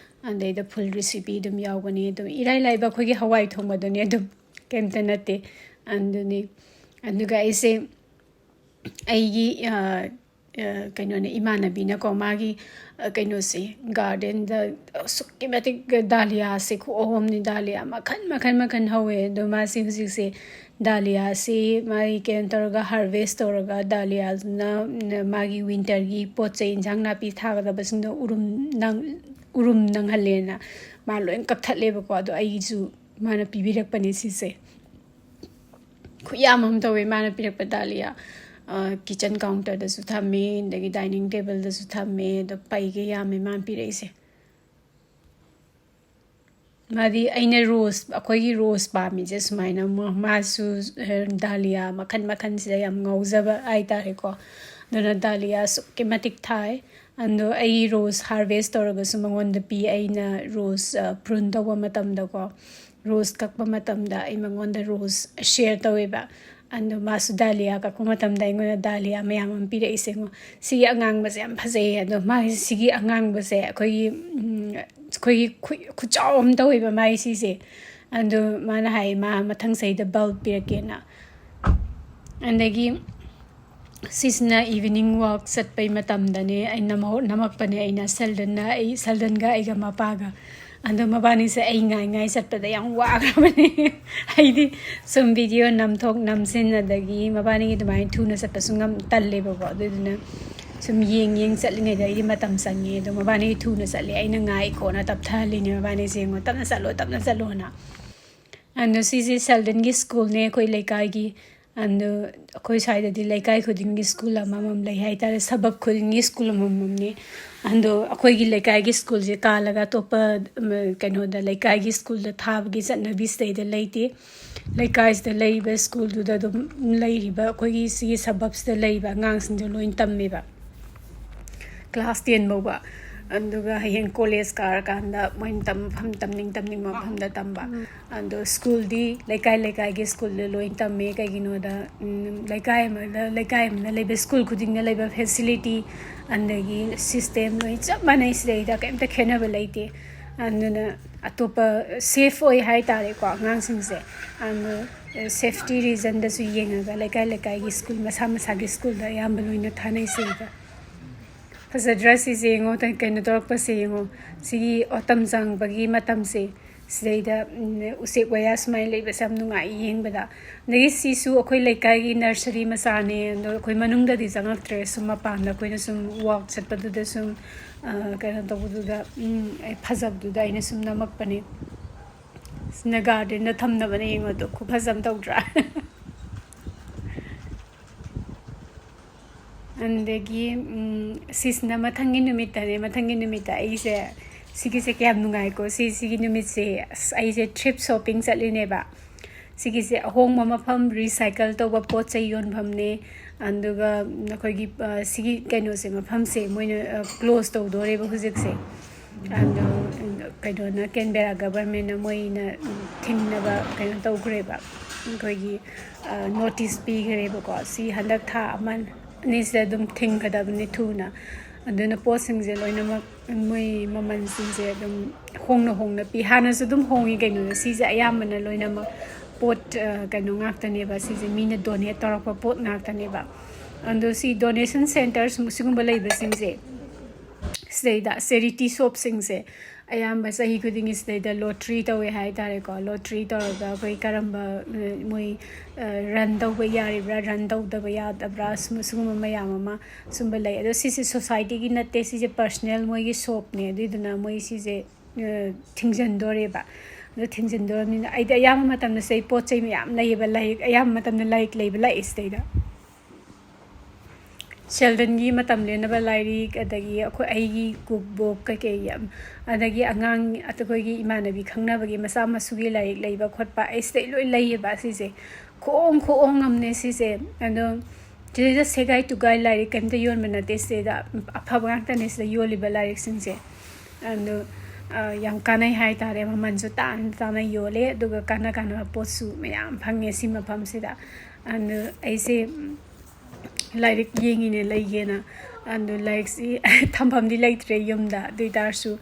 ꯑꯗꯩꯗ ꯐꯨꯜ ꯔꯦꯁꯤꯄꯤ ꯑꯗꯨꯝ ꯌꯥꯎꯕꯅꯦ꯫ ꯑꯗꯨꯝ ꯏꯔꯥꯏ ꯂꯥꯏꯕ ꯑꯩꯈꯣꯏꯒꯤ ꯍꯋꯥꯏ ꯊꯣꯡꯕꯗꯨꯅꯦ ꯑꯗꯨꯝ, ꯀꯩꯝꯇ ꯅꯠꯇꯦ꯫ ꯑꯗꯨꯅꯤ꯫ ꯑꯗꯨꯒ ꯑꯩꯁꯦ ꯑꯩꯒꯤ, ꯑ, ꯑ, ꯀꯩꯅꯣꯅꯦ, ꯏꯃꯥꯟꯅꯕꯤꯅꯀꯣ, ꯃꯥꯒꯤ, ꯑ, ꯀꯩꯅꯣꯁꯦ, ꯒꯥꯔꯗꯦꯟꯗ ꯑꯁꯨꯛꯀꯤ ꯃꯇꯤꯛ ꯗꯥꯂꯤꯌꯥꯁꯦ ꯈꯨꯍꯧ ꯑꯃꯅꯤ, ꯗꯥꯂꯤꯌꯥ ꯃꯈꯜ, ꯃꯈꯜ, ꯃꯈꯜ ꯍꯧꯋꯦ꯫ ꯑꯗꯣ ꯃꯥꯁꯦ ꯍꯧꯖꯤꯛꯁꯦ ꯗꯥꯂꯤꯌꯥꯁꯤ ꯃꯥꯒꯤ ꯀꯩꯅꯣ ꯇꯧꯔꯒ, harvest ꯇꯧꯔꯒ, ꯗꯥꯂꯤꯌꯥꯗꯨꯅ, ꯎꯝ, ꯃꯥꯒꯤ winter ꯒꯤ ꯄꯣꯠ ꯆꯩ, ꯏꯟꯁꯥꯡ ꯅꯥꯄꯤ ꯊꯥꯒꯗꯕꯁꯤꯡꯗꯣ ꯎꯔꯨꯝ ꯅꯪ-, ꯎꯔꯨꯝ ꯅꯪꯍꯜꯂꯦꯅ ꯃꯥ ꯂꯣꯏ ꯀꯛꯊꯠꯂꯦꯕꯀꯣ꯫ ꯑꯗꯣ ꯑꯩꯒꯤꯁꯨ ꯃꯥꯅ ꯄꯤꯕꯤꯔꯛꯄꯅꯦ ꯁꯤꯁꯦ꯫ ꯈꯨꯌꯥꯝ ꯑꯃ ꯇꯧꯋꯦ ꯃꯥꯅ ꯄꯤꯔꯛꯄ ꯗꯥꯂꯤꯌꯥ꯫ ꯑ, kitchen counter ꯗꯁꯨ ꯊꯝꯃꯦ, ꯑꯗꯒꯤ dining table ꯗꯁꯨ ꯊꯝꯃꯦ, ꯑꯗꯣ ꯄꯩꯒꯩ ꯌꯥꯝꯃꯦ ꯃꯥꯅ ꯄꯤꯔꯛꯏꯁꯦ꯫ ꯃꯥꯗꯤ ꯑꯩꯅ rose, ꯑꯩꯈꯣꯏꯒꯤ rose ꯄꯥꯝꯃꯤꯁꯦ ꯁꯨꯃꯥꯏꯅ ꯃ-, ꯃꯥꯁꯨ, ꯑ, ꯗꯥꯂꯤꯌꯥ ꯃꯈꯜ ꯃꯈꯜꯁꯤꯗ ꯌꯥꯝ ꯉꯥꯎꯖꯕ ꯍꯥꯏꯇꯥꯔꯦꯀꯣ꯫ ꯑꯗꯨꯅ ꯗꯥꯂꯤꯌꯥ ꯑꯁꯨꯛꯀꯤ ꯃꯇꯤꯛ ꯊꯥꯏ꯫ ꯑꯗꯣ ꯑꯩ rose harvest ꯇꯧꯔꯒꯁꯨ ꯃꯉꯣꯟꯗ ꯄꯤ, ꯑꯩꯅ rose, ꯑ, prune ꯇꯧꯕ ꯃꯇꯝꯗꯀꯣ, rose ꯀꯛꯄ ꯃꯇꯝꯗ ꯑꯩ ꯃꯉꯣꯟꯗ rose share ꯇꯧꯋꯦꯕ꯫ ꯑꯗꯣ ꯃꯥꯁꯨ ꯗꯥꯂꯤꯌꯥ ꯀꯛꯄ ꯃꯇꯝꯗ ꯑꯩꯉꯣꯟꯗ ꯗꯥꯂꯤꯌꯥ ꯃꯌꯥꯝ ꯑꯃ ꯄꯤꯔꯛꯏꯁꯦ ꯌꯦꯡꯉꯣ꯫ ꯁꯤꯒꯤ ꯑꯉꯥꯡꯕꯁꯦ ꯌꯥꯝ ꯐꯖꯩꯌꯦ꯫ ꯑꯗꯣ ꯃꯥꯒꯤ ꯁꯤꯒꯤ ꯑꯉꯥꯡꯕꯁꯦ ꯑꯩꯈꯣꯏꯒꯤ, ꯎꯝ, ꯑꯩꯈꯣꯏꯒꯤ ꯈꯨ-, ꯈꯨꯆꯥꯎ ꯑꯃ ꯇꯧꯋꯦꯕ ꯃꯥꯒꯤ ꯁꯤꯁꯦ꯫ ꯑꯗꯣ ꯃꯥꯅ ꯍꯥꯏ, ꯃꯥ ꯃꯊꯪ ꯆꯍꯤꯗ bulb ꯄꯤꯔꯛꯀꯦꯅ꯫ ꯑꯗꯒꯤ ꯁꯤꯁꯤꯅ evening walk ꯆꯠꯄꯩ ꯃꯇꯝꯗꯅꯦ ꯑꯩ ꯅꯝꯍꯧ-, ꯅꯝꯃꯛꯄꯅꯦ ꯑꯩꯅ꯫ ꯁꯦꯜꯗꯟꯅ ꯑꯩ, ꯁꯦꯜꯗꯟꯒ ꯑꯩꯒ ꯃꯄꯥꯒ꯫ ꯑꯗꯣ ꯃꯕꯥꯅꯤꯁꯦ ꯑꯩ ꯉꯥꯏ ꯉꯥꯏ ꯆꯠꯄꯗ ꯌꯥꯝ ꯋꯥꯈ꯭ꯔꯕꯅꯦ꯫ ꯑꯩꯗꯤ ꯁꯨꯝ video ꯅꯝꯊꯣꯛ ꯅꯝꯁꯤꯟ, ꯑꯗꯒꯤ ꯃꯕꯥꯅꯤꯒꯤ ꯑꯗꯨꯃꯥꯏꯅ ꯊꯨꯅ ꯆꯠꯄꯁꯨ ꯉꯝ-, ꯇꯜꯂꯦꯕꯀꯣ꯫ ꯑꯗꯨꯗꯨꯅ ꯁꯨꯝ ꯌꯦꯡ ꯌꯦꯡ ꯆꯠꯂꯤꯉꯩꯗ ꯑꯩꯗꯤ ꯃꯇꯝ ꯆꯪꯉꯦ꯫ ꯑꯗꯣ ꯃꯕꯥꯅꯤ ꯊꯨꯅ ꯆꯠꯂꯦ, ꯑꯩꯅ ꯉꯥꯏꯀꯣꯅ ꯇꯞꯊꯍꯜꯂꯤꯅꯦ ꯃꯕꯥꯅꯤꯁꯦ, ꯌꯦꯡꯉꯣ, "ꯇꯞꯅ ꯆꯠꯂꯣ, ꯇꯞꯅ ꯆꯠꯂꯣꯅ"꯫ ꯑꯗꯣ ꯁꯤꯁꯦ ꯁꯦꯜꯗꯟꯒꯤ school ꯅꯦ, ꯑꯩꯈꯣꯏ ꯂꯩꯀꯥꯏꯒꯤ꯫ ꯑꯗꯣ ꯑꯩꯈꯣꯏ ꯁ꯭ꯋꯥꯏꯗꯗꯤ ꯂꯩꯀꯥꯏ ꯈꯨꯗꯤꯡꯒꯤ school ꯑꯃꯃꯝ ꯂꯩ ꯍꯥꯏꯇꯥꯔꯦ, ꯁꯕꯛ ꯈꯨꯗꯤꯡꯒꯤ school ꯑꯃꯃꯝꯅꯦ꯫ ꯑꯗꯣ ꯑꯩꯈꯣꯏꯒꯤ ꯂꯩꯀꯥꯏꯒꯤ school ꯁꯦ ꯀꯥꯜꯂꯒ ꯑꯇꯣꯞꯄ, ꯎꯝ, ꯀꯩꯅꯣꯗ, ꯂꯩꯀꯥꯏꯒꯤ school ꯗ ꯊꯥꯕꯒꯤ ꯆꯠꯅꯕꯤ ꯁꯤꯗꯩꯗ ꯂꯩꯇꯦ꯫ ꯂꯩꯀꯥꯏꯁꯤꯗ ꯂꯩꯔꯤꯕ school ꯗꯨꯗ ꯑꯗꯨꯝ ꯂꯩꯔꯤꯕ ꯑꯩꯈꯣꯏꯒꯤ ꯁꯤꯒꯤ ꯁꯕꯛꯁꯤꯗ ꯂꯩꯕ ꯑꯉꯥꯡꯁꯤꯡꯗꯣ ꯂꯣꯏ ꯇꯝꯃꯦꯕ꯫ Class ten ꯐꯥꯎꯕ꯫ ꯑꯗꯨꯒ ꯍꯌꯦꯡ college ꯀꯥꯔꯀꯥꯟꯗ ꯃꯣꯏꯅ ꯇꯝ-, ꯃꯐꯝ, ꯇꯝꯅꯤꯡ ꯇꯝꯅꯤꯡꯕ ꯃꯐꯝꯗ ꯇꯝꯕ꯫ ꯑꯗꯣ school ꯗꯤ ꯂꯩꯀꯥꯏ ꯂꯩꯀꯥꯏꯒꯤ school ꯗ ꯂꯣꯏ ꯇꯝꯃꯦ꯫ ꯀꯩꯒꯤꯅꯣꯗ, ꯎꯝ, ꯂꯩꯀꯥꯏ ꯑꯃꯗ, ꯂꯩꯀꯥꯏ ꯑꯃꯗ ꯂꯩꯕ school ꯈꯨꯗꯤꯡꯗ ꯂꯩꯕ facility, ꯑꯗꯒꯤ system ꯂꯣꯏ ꯆꯞ ꯃꯥꯟꯅꯩ꯫ ꯁꯤꯗꯩꯗ ꯀꯩꯝꯇ ꯈꯦꯠꯅꯕ ꯂꯩꯇꯦ꯫ ꯑꯗꯨꯅ ꯑꯇꯣꯞꯄ safe ꯑꯣꯏ ꯍꯥꯏꯇꯥꯔꯦꯀꯣ ꯑꯉꯥꯡꯁꯤꯡꯁꯦ꯫ ꯑꯗꯣ safety reason ꯗꯁꯨ ꯌꯦꯡꯉꯒ ꯂꯩꯀꯥꯏ ꯂꯩꯀꯥꯏꯒꯤ school, ꯃꯁꯥ ꯃꯁꯥꯒꯤ school ꯗ ꯑꯌꯥꯝꯕ ꯂꯣꯏꯅ ꯊꯥꯅꯩ ꯁꯤꯗ꯫ ꯐꯖꯗ꯭ꯔꯥ ꯁꯤꯁꯦ ꯌꯦꯡꯉꯣ, ꯀꯩꯅꯣ ꯇꯧꯔꯛꯄꯁꯦ ꯌꯦꯡꯉꯣ꯫ ꯁꯤꯒꯤ autumn ꯆꯪꯕꯒꯤ ꯃꯇꯝꯁꯦ, ꯁꯤꯗꯩꯗ, ꯎꯝ, ꯎꯆꯦꯛ ꯋꯥꯌꯥ ꯁꯨꯃꯥꯏꯅ ꯂꯩꯕꯁꯦ ꯌꯥꯝ ꯅꯨꯡꯉꯥꯏ ꯌꯦꯡꯕꯗ꯫ ꯑꯗꯒꯤ ꯁꯤꯁꯨ ꯑꯩꯈꯣꯏ ꯂꯩꯀꯥꯏꯒꯤ nursery ꯃꯆꯥꯅꯦ, ꯑꯗꯣ ꯑꯩꯈꯣꯏ ꯃꯅꯨꯡꯗꯗꯤ ꯆꯪꯉꯛꯇ꯭ꯔꯦ, ꯁꯨꯝ ꯃꯄꯥꯟꯗ ꯑꯩꯈꯣꯏꯅ ꯁꯨꯝ walk ꯆꯠꯄꯗꯨꯗ ꯁꯨꯝ, ꯑ, ꯀꯩꯅꯣ ꯇꯧꯕꯗꯨꯗ, ꯎꯝ, ꯑꯩ ꯐꯖꯕꯗꯨꯗ ꯑꯩꯅ ꯁꯨꯝ ꯅꯝꯃꯛꯄꯅꯦ꯫ ꯁꯤꯅ gardenꯗ ꯊꯝꯅꯕꯅꯦ, ꯌꯦꯡꯉꯣ ꯑꯗꯣ, ꯈꯨꯐꯖ ꯑꯃ ꯇꯧꯗ꯭ꯔꯥ? ꯑꯗꯒꯤ, ꯎꯝ, ꯁꯤꯁꯤꯅ ꯃꯊꯪꯒꯤ ꯅꯨꯃꯤꯠꯇꯅꯦ꯫ ꯃꯊꯪꯒꯤ ꯅꯨꯃꯤꯠꯇ ꯑꯩꯁꯦ, ꯁꯤꯒꯤꯁꯦ ꯀꯌꯥꯝ ꯅꯨꯡꯉꯥꯏꯀꯣ꯫ ꯁꯤ, ꯁꯤꯒꯤ ꯅꯨꯃꯤꯠꯁꯦ, ꯑꯁ, ꯑꯩꯁꯦ thrift shopping ꯆꯠꯂꯤꯅꯦꯕ꯫ ꯁꯤꯒꯤꯁꯦ ꯑꯍꯣꯡꯕ ꯃꯐꯝ, recycle ꯇꯧꯕ ꯄꯣꯠ ꯆꯩ ꯌꯣꯟꯐꯝꯅꯦ꯫ ꯑꯗꯨꯒ ꯑꯩꯈꯣꯏꯒꯤ, ꯑ, ꯁꯤꯒꯤ ꯀꯩꯅꯣꯁꯦ, ꯃꯐꯝꯁꯦ ꯃꯣꯏꯅ, ꯑ, close ꯇꯧꯗꯣꯔꯦꯕ ꯍꯧꯖꯤꯛꯁꯦ꯫ ꯑꯗꯣ ꯀꯩꯅꯣꯅ, ꯀꯦꯟꯕꯦꯔꯥ governmentꯅ ꯃꯣꯏꯅ ꯊꯤꯡꯅꯕ ꯀꯩꯅꯣ ꯇꯧꯈ꯭ꯔꯦꯕ, ꯑꯩꯈꯣꯏꯒꯤ, ꯑ, notice ꯄꯤꯈ꯭ꯔꯦꯕꯀꯣ꯫ ꯁꯤ ꯍꯟꯗꯛ ꯊꯥ ꯑꯃ ꯑꯅꯤꯁꯤꯗ ꯑꯗꯨꯝ ꯊꯤꯡꯒꯗꯕꯅꯤ ꯊꯨꯅ꯫ ꯑꯗꯨꯅ ꯄꯣꯠꯁꯤꯡꯁꯦ ꯂꯣꯏꯅꯃꯛ ꯃꯣꯏ ꯃꯃꯜꯁꯤꯡꯁꯦ ꯑꯗꯨꯝ ꯍꯣꯡꯅ ꯍꯣꯡꯅ ꯄꯤ꯫ ꯍꯥꯟꯅꯁꯨ ꯑꯗꯨꯝ ꯍꯣꯡꯉꯤ ꯀꯩꯅꯣꯗ꯫ ꯁꯤꯁꯦ ꯑꯌꯥꯝꯕꯅ ꯂꯣꯏꯅꯃꯛ ꯄꯣꯠ, ꯑ, ꯀꯩꯅꯣ ꯉꯥꯛꯇꯅꯦꯕ꯫ ꯁꯤꯁꯦ ꯃꯤꯅ donate ꯇꯧꯔꯛꯄ ꯄꯣꯠ ꯉꯥꯛꯇꯅꯦꯕ꯫ ꯑꯗꯣ ꯁꯤ donation centres ꯁꯤꯒꯨꯝꯕ ꯂꯩꯕꯁꯤꯡꯁꯦ, ꯁꯤꯗꯩꯗ charity shopꯁꯤꯡꯁꯦ ꯑꯌꯥꯝꯕ ꯆꯍꯤ ꯈꯨꯗꯤꯡꯒꯤ ꯁꯤꯗꯩꯗ lottery ꯇꯧꯋꯦ ꯍꯥꯏ ꯇꯥꯔꯦꯀꯣ꯫ Lottery ꯇꯧꯔꯒ ꯑꯩꯈꯣꯏ ꯀꯔꯝꯕ, ꯑ, ꯃꯣꯏ, ꯑ, run ꯇꯧꯕ ꯌꯥꯔꯤꯕ꯭ꯔꯥ, run ꯇꯧꯗꯕ ꯌꯥꯗꯕ꯭ꯔꯥ, ꯁꯨꯝ-, ꯁꯤꯒꯨꯝꯕ ꯃꯌꯥꯝ ꯑꯃ ꯁꯨꯝꯕ ꯂꯩ꯫ ꯑꯗꯣ ꯁꯤꯁꯦ societyꯒꯤ ꯅꯠꯇꯦ, ꯁꯤꯁꯦ personal ꯃꯣꯏꯒꯤ shopꯅꯦ꯫ ꯑꯗꯨꯏꯗꯨꯅ ꯃꯣꯏ ꯁꯤꯁꯦ, ꯑ, ꯊꯤꯡꯖꯤꯟꯗꯣꯔꯦꯕ꯫ ꯑꯗꯣ ꯊꯤꯡꯖꯤꯟꯗꯣꯔꯕꯅꯤꯅ ꯑꯩꯗꯤ ꯑꯌꯥꯝꯕ ꯃꯇꯝꯗ ꯁꯤꯗꯩ ꯄꯣꯠ ꯆꯩ ꯃꯌꯥꯝ ꯂꯩꯌꯦꯕ, ꯂꯥꯏꯔꯤꯛ, ꯑꯌꯥꯝꯕ ꯃꯇꯝꯗ ꯂꯥꯏꯔꯤꯛ ꯂꯩꯕ ꯂꯥꯛꯑꯦ ꯁꯤꯗꯩꯗ꯫ Childrenꯒꯤ ꯃꯇꯝ ꯂꯦꯟꯅꯕ ꯂꯥꯏꯔꯤꯛ, ꯑꯗꯒꯤ ꯑꯩꯈꯣꯏ, ꯑꯩꯒꯤ cook book ꯀꯩꯀꯩ ꯌꯥꯝ, ꯑꯗꯒꯤ ꯑꯉꯥꯡ, ꯑꯩꯈꯣꯏꯒꯤ ꯏꯃꯥꯟꯅꯕꯤ ꯈꯪꯅꯕꯒꯤ ꯃꯆꯥ ꯃꯁꯨꯒꯤ ꯂꯥꯏꯔꯤꯛ ꯂꯩꯕ ꯈꯣꯠꯄ, ꯑꯩ ꯁꯤꯗꯩ ꯂꯣꯏ ꯂꯩꯌꯦꯕ꯫ ꯁꯤꯁꯦ ꯈꯨꯍꯣꯡ ꯈꯨꯍꯣꯡ ꯑꯃꯅꯦ ꯁꯤꯁꯦ꯫ ꯑꯗꯣ ꯁꯤꯗꯩꯗ ꯁꯦꯒꯥꯏ ꯇꯨꯒꯥꯏ ꯂꯥꯏꯔꯤꯛ ꯀꯩꯝꯇ ꯌꯣꯟꯕ ꯅꯠꯇꯦ, ꯁꯤꯗꯩꯗ ꯑꯐꯕ ꯉꯥꯛꯇꯅꯦ ꯁꯤꯗ ꯌꯣꯜꯂꯤꯕ ꯂꯥꯏꯔꯤꯛꯁꯤꯡꯁꯦ꯫ ꯑꯗꯣ, ꯑ, ꯌꯥꯝ ꯀꯥꯟꯅꯩ ꯍꯥꯏꯇꯥꯔꯦ, ꯃꯃꯜꯁꯨ ꯇꯥꯡꯅ ꯇꯥꯡꯅ ꯌꯣꯜꯂꯦ, ꯑꯗꯨꯒ ꯀꯥꯟꯅ ꯀꯥꯟꯅꯕ ꯄꯣꯠꯁꯨ ꯃꯌꯥꯝ ꯐꯪꯉꯦ ꯁꯤ ꯃꯐꯝꯁꯤꯗ꯫ ꯑꯗꯣ ꯑꯩꯁꯦ, ꯎꯝ, ꯂꯥꯏꯔꯤꯛ ꯌꯦꯡꯉꯤꯅꯦ ꯂꯩꯒꯦꯅ꯫ ꯑꯗꯣ ꯂꯥꯏꯔꯤꯛꯁꯤ ꯊꯝꯐꯝꯗꯤ ꯂꯩꯇ꯭ꯔꯦ ꯌꯨꯝꯗ꯫ ꯑꯗꯨ ꯑꯣꯏ ꯇꯥꯔꯁꯨ,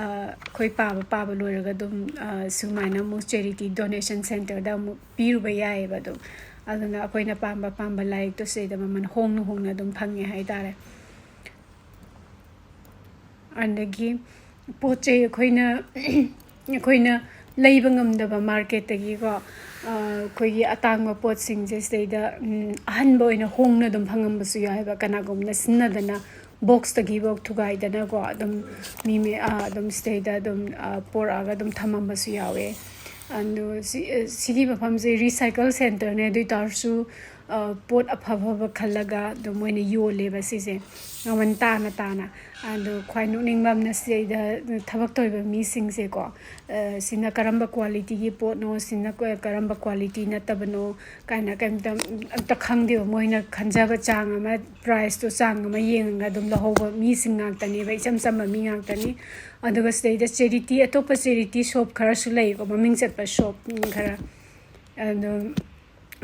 ꯑ, ꯑꯩꯈꯣꯏ ꯄꯥꯕ, ꯄꯥꯕ ꯂꯣꯏꯔꯒ ꯑꯗꯨꯝ, ꯑ, ꯁꯨꯃꯥꯏꯅ ꯑꯃꯨꯛ charity donation centreꯗ ꯑꯃꯨꯛ ꯄꯤꯔꯨꯕ ꯌꯥꯏꯌꯦꯕ ꯑꯗꯨꯝ꯫ ꯑꯗꯨꯅ ꯑꯩꯈꯣꯏꯅ ꯄꯥꯝꯕ, ꯄꯥꯝꯕ ꯂꯥꯏꯔꯤꯛꯇꯣ ꯁꯤꯗꯩꯗ ꯃꯃꯜ ꯍꯣꯡꯅ, ꯍꯣꯡꯅ ꯑꯗꯨꯝ ꯐꯪꯉꯦ ꯍꯥꯏꯇꯥꯔꯦ꯫ ꯑꯗꯒꯤ ꯄꯣꯠ ꯆꯩ ꯑꯩꯈꯣꯏꯅ ꯑꯩꯈꯣꯏꯅ ꯂꯩꯕ ꯉꯝꯗꯕ ꯃꯥꯔꯀꯦꯠꯇꯒꯤꯀꯣ, ꯑꯩꯈꯣꯏꯒꯤ ꯑꯇꯥꯡꯕ ꯄꯣꯠꯁꯤꯡꯁꯦ ꯁꯤꯗꯩꯗ ꯑꯍꯟꯕ ꯑꯣꯏꯅ ꯍꯣꯡꯅ ꯑꯗꯨꯝ ꯐꯪꯉꯝꯕꯁꯨ ꯌꯥꯎꯋꯦꯕ꯫ ꯀꯅꯥꯒꯨꯝꯕꯅ ꯁꯤꯟꯅꯗꯅ ꯕꯣꯛꯁꯇꯒꯤꯐꯥꯎ ꯊꯨꯒꯥꯏꯗꯅꯀꯣ, ꯑꯗꯨꯝ ꯃꯤ ꯃꯌꯥ-, ꯑꯗꯨꯝ ꯁꯤꯗꯩꯗ ꯑꯗꯨꯝ ꯄꯣꯔꯛꯑꯒ ꯑꯗꯨꯝ ꯊꯝꯃꯝꯕꯁꯨ ꯌꯥꯎꯋꯦ꯫ ꯑꯗꯨ ꯁꯤ-, ꯁꯤꯒꯤ ꯃꯐꯝꯁꯦ ꯔꯤꯁꯥꯏꯀꯜ ꯁꯦꯟꯇꯔꯅꯦ꯫ ꯑꯗꯨ ꯑꯣꯏ ꯇꯥꯔꯁꯨ ꯄꯣꯠ ꯑꯐ ꯑꯐꯕ ꯈꯜꯂꯒ ꯑꯗꯨꯝ ꯃꯣꯏꯅ ꯌꯣꯜꯂꯦꯕ ꯁꯤꯁꯦ, ꯃꯃꯜ ꯇꯥꯅ ꯇꯥꯅ꯫ ꯑꯗꯣ ꯈ꯭ꯋꯥꯏ ꯅꯣꯛꯅꯤꯡꯕ ꯑꯃꯅ, ꯁꯤꯗꯩꯗ ꯊꯕꯛ ꯇꯧꯔꯤꯕ ꯃꯤꯁꯤꯡꯁꯦꯀꯣ, ꯁꯤꯅ ꯀꯔꯝꯕ ꯀ꯭ꯋꯥꯂꯤꯇꯤꯒꯤ ꯄꯣꯠꯅꯣ, ꯁꯤꯅ ꯀ-, ꯀꯔꯝꯕ ꯀ꯭ꯋꯥꯂꯤꯇꯤ ꯅꯠꯇꯕꯅꯣ ꯀꯥꯏꯅ ꯀꯩꯝꯇ, ꯑꯝꯇ ꯈꯪꯗꯦꯕ꯫ ꯃꯣꯏꯅ ꯈꯟꯖꯕ ꯆꯥꯡ ꯑꯃ, ꯄ꯭ꯔꯥꯏꯁꯇꯣ ꯆꯥꯡ ꯑꯃ ꯌꯦꯡꯉꯒ ꯑꯗꯨꯝ ꯂꯧꯍꯧꯕ ꯃꯤꯁꯤꯡ ꯉꯥꯛꯇꯅꯦꯕ, ꯏꯆꯝ ꯆꯝꯕ ꯃꯤ ꯉꯥꯛꯇꯅꯤ꯫ ꯑꯗꯨꯒ ꯁꯤꯗꯩꯗ ꯆꯦꯔꯤꯇꯤ, ꯑꯇꯣꯞꯄ ꯆꯦꯔꯤꯇꯤ ꯁꯣꯞ ꯈꯔꯁꯨ ꯂꯩꯀꯣ, ꯃꯃꯤꯡ ꯆꯠꯄ ꯁꯣꯞ, ꯎꯝ, ꯈꯔ꯫ ꯑꯗꯣ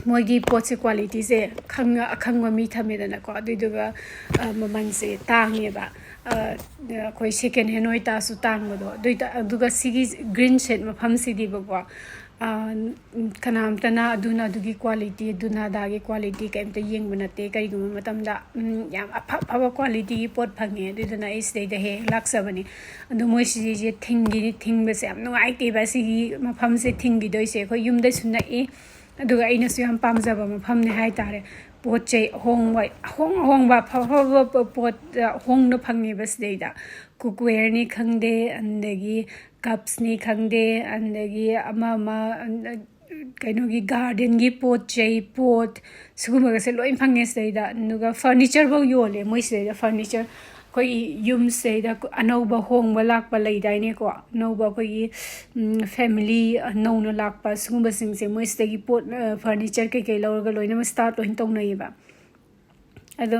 ꯃꯣꯏꯒꯤ ꯄꯣꯠꯁꯦ, ꯀ꯭ꯋꯥꯂꯤꯇꯤꯁꯦ ꯈꯪꯉ-, ꯑꯈꯪꯕ ꯃꯤ ꯊꯝꯃꯦꯗꯅꯀꯣ, ꯑꯗꯨꯏꯗꯨꯒ, ꯑ, ꯃꯃꯜꯁꯦ ꯇꯥꯡꯉꯦꯕ꯫ ꯑ, ꯑꯩꯈꯣꯏ ꯁꯦꯀꯦꯟ ꯍꯦꯟ ꯑꯣꯏꯇꯥꯔꯁꯨ ꯇꯥꯡꯕꯗꯣ, ꯑꯗꯨꯏ ꯇ-, ꯑꯗꯨꯒ ꯁꯤꯒꯤ ꯒ꯭ꯔꯤꯟ ꯁꯦꯠ ꯃꯐꯝꯁꯤꯗꯤꯕꯀꯣ, ꯑ, ꯀꯅꯥꯝꯇꯅ ꯑꯗꯨꯅ ꯑꯗꯨꯒꯤ ꯀ꯭ꯋꯥꯂꯤꯇꯤ, ꯑꯗꯨꯅ ꯑꯗꯥꯒꯤ ꯀ꯭ꯋꯥꯂꯤꯇꯤ ꯀꯩꯝꯇ ꯌꯦꯡꯕ ꯅꯠꯇꯦ꯫ ꯀꯔꯤꯒꯨꯝꯕ ꯃꯇꯝꯗ, ꯎꯝ, ꯌꯥꯝ ꯑꯐ ꯑꯐꯕ ꯀ꯭ꯋꯥꯂꯤꯇꯤꯒꯤ ꯄꯣꯠ ꯐꯪꯉꯦ, ꯑꯗꯨꯗꯨꯅ ꯑꯩ ꯁꯤꯗꯩꯗ ꯍꯦꯛ ꯍꯦꯛ ꯂꯥꯛꯆꯕꯅꯤ꯫ ꯑꯗꯣ ꯃꯣꯏ ꯁꯤꯁꯦ ꯊꯤꯡꯒꯤ-, ꯊꯤꯡꯕꯁꯦ ꯌꯥꯝ ꯅꯨꯡꯉꯥꯏꯇꯦꯕ꯫ ꯁꯤꯒꯤ ꯃꯐꯝꯁꯦ ꯊꯤꯡꯈꯤꯗꯣꯏꯁꯦ ꯑꯩꯈꯣꯏ ꯌꯨꯝꯗꯩꯁꯨ ꯅꯛꯏ, ꯑꯗꯨꯒ ꯑꯩꯅꯁꯨ ꯌꯥꯝ ꯄꯥꯝꯖꯕ ꯃꯐꯝꯅꯦ ꯍꯥꯏꯇꯥꯔꯦ꯫ ꯄꯣꯠ ꯆꯩ ꯑꯍꯣꯡꯕ, ꯑꯍꯣꯡ ꯑꯍꯣꯡꯕ, ꯑꯐ ꯑꯐꯕ ꯄꯣ-, ꯄꯣꯠ ꯍꯣꯡꯅ ꯐꯪꯉꯦꯕ ꯁꯤꯗꯩꯗ꯫ ꯀꯨꯛꯋꯦꯌꯔꯅꯤ ꯈꯪꯗꯦ, ꯑꯗꯒꯤ ꯀꯞꯁꯅꯤ ꯈꯪꯗꯦ, ꯑꯗꯒꯤ ꯑꯃ ꯑꯃ, ꯀꯩꯅꯣꯒꯤ ꯒꯥꯔꯗꯦꯟꯒꯤ ꯄꯣꯠ ꯆꯩ, ꯄꯣꯠ, ꯁꯤꯒꯨꯝꯕꯒꯁꯦ ꯂꯣꯏ ꯐꯪꯉꯦ ꯁꯤꯗꯩꯗ꯫ ꯑꯗꯨꯒ ꯐꯔꯅꯤꯆꯔꯐꯧ ꯌꯣꯜꯂꯦ ꯃꯣꯏ ꯁꯤꯗꯩꯗ꯫ ꯐꯔꯅꯤꯆꯔ, ꯑꯩꯈꯣꯏꯒꯤ ꯌꯨꯝꯁꯤꯗꯩꯗ ꯑꯅꯧꯕ ꯍꯣꯡꯕ ꯂꯥꯛꯄ ꯂꯩꯗꯥꯏꯅꯦꯀꯣ, ꯑꯅꯧꯕ ꯑꯩꯈꯣꯏꯒꯤ, ꯎꯝ, ꯐꯦꯃꯤꯂꯤ ꯅꯧꯅ ꯂꯥꯛꯄ, ꯁꯤꯒꯨꯝꯕꯁꯤꯡꯁꯦ ꯃꯣꯏ ꯁꯤꯗꯒꯤ ꯄꯣꯠ, ꯑ, ꯐꯔꯅꯤꯆꯔ ꯀꯩꯀꯩ ꯂꯧꯔꯒ ꯂꯣꯏꯅꯃꯛ ꯁ꯭ꯇꯥꯔꯠ ꯂꯣꯏꯅ ꯇꯧꯅꯩꯌꯦꯕ꯫ ꯑꯗꯣ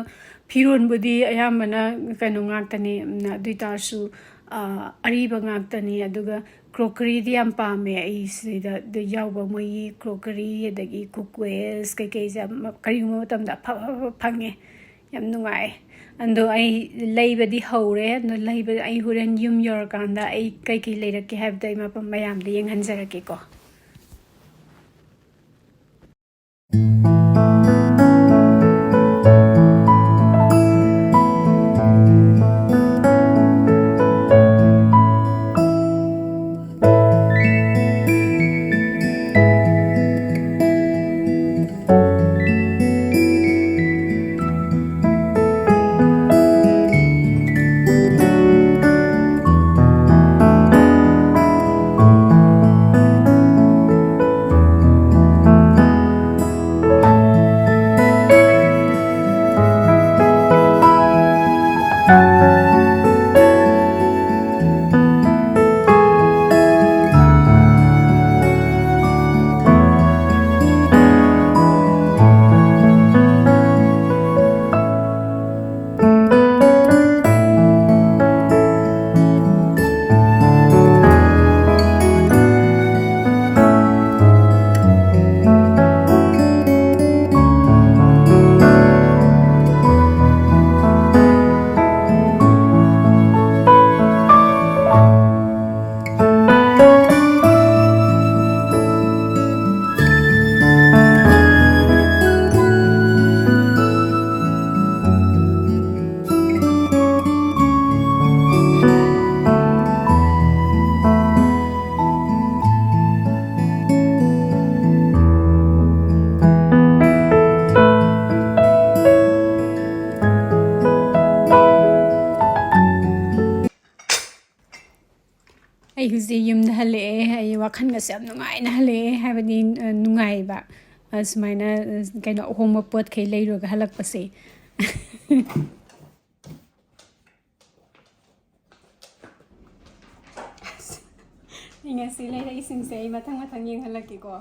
ꯐꯤꯔꯣꯟꯕꯨꯗꯤ ꯑꯌꯥꯝꯕꯅ ꯀꯩꯅꯣ ꯉꯥꯛꯇꯅꯤ, ꯎꯝ, ꯑꯗꯨ ꯑꯣꯏ ꯇꯥꯔꯁꯨ, ꯑ, ꯑꯔꯤꯕ ꯉꯥꯛꯇꯅꯤ꯫ ꯑꯗꯨꯒ ꯀ꯭ꯔꯣꯀꯔꯤꯗꯤ ꯌꯥꯝ ꯄꯥꯝꯃꯦ ꯑꯩ꯫ ꯁꯤꯗ ꯌꯥꯎꯕ ꯃꯣꯏꯒꯤ ꯀ꯭ꯔꯣꯀꯔꯤ, ꯑꯗꯒꯤ ꯀꯨꯛꯋꯦꯌꯔꯁ ꯀꯩꯀꯩꯁꯦ ꯌꯥꯝ, ꯀꯔꯤꯒꯨꯝꯕ ꯃꯇꯝꯗ ꯑꯐ ꯑꯐꯕ ꯐꯪꯉꯦ꯫ ꯌꯥꯝ ꯅꯨꯡꯉꯥꯏ꯫ ꯑꯗꯣ ꯑꯩ ꯂꯩꯕꯗꯤ ꯍꯧꯔꯦ꯫ ꯑꯗꯣ ꯂꯩꯕ, ꯑꯩ ꯍꯣꯔꯦꯟ ꯌꯨꯝ ꯌꯧꯔꯀꯥꯟꯗ ꯑꯩ ꯀꯩꯀꯩ ꯂꯩꯔꯛꯀꯦ ꯍꯥꯏꯕꯗꯣ ꯑꯩ ꯃꯄ-, ꯃꯌꯥꯝꯗ ꯌꯦꯡꯍꯟꯖꯔꯛꯀꯦꯀꯣ꯫ ꯑꯩ ꯍꯧꯖꯤꯛ ꯌꯨꯝꯗ ꯍꯜꯂꯛꯑꯦ꯫ ꯑꯩ ꯋꯥꯈꯜꯒꯁꯦ ꯌꯥꯝ ꯅꯨꯡꯉꯥꯏꯅ ꯍꯜꯂꯛꯑꯦ, ꯍꯥꯏꯕꯗꯤ, ꯑ, ꯅꯨꯡꯉꯥꯏꯕ, ꯑ, ꯁꯨꯃꯥꯏꯅ, ꯑ, ꯀꯩꯅꯣ, ꯑꯍꯣꯡꯕ ꯄꯣꯠꯈꯩ ꯂꯩꯔꯨꯔꯒ ꯍꯜꯂꯛꯄꯁꯦ꯫ ꯑꯩ ꯉꯁꯤ ꯂꯩꯔꯛꯏꯁꯤꯡꯁꯦ ꯑꯩ ꯃꯊꯪ ꯃꯊꯪ ꯌꯦꯡꯍꯜꯂꯛꯀꯦꯀꯣ꯫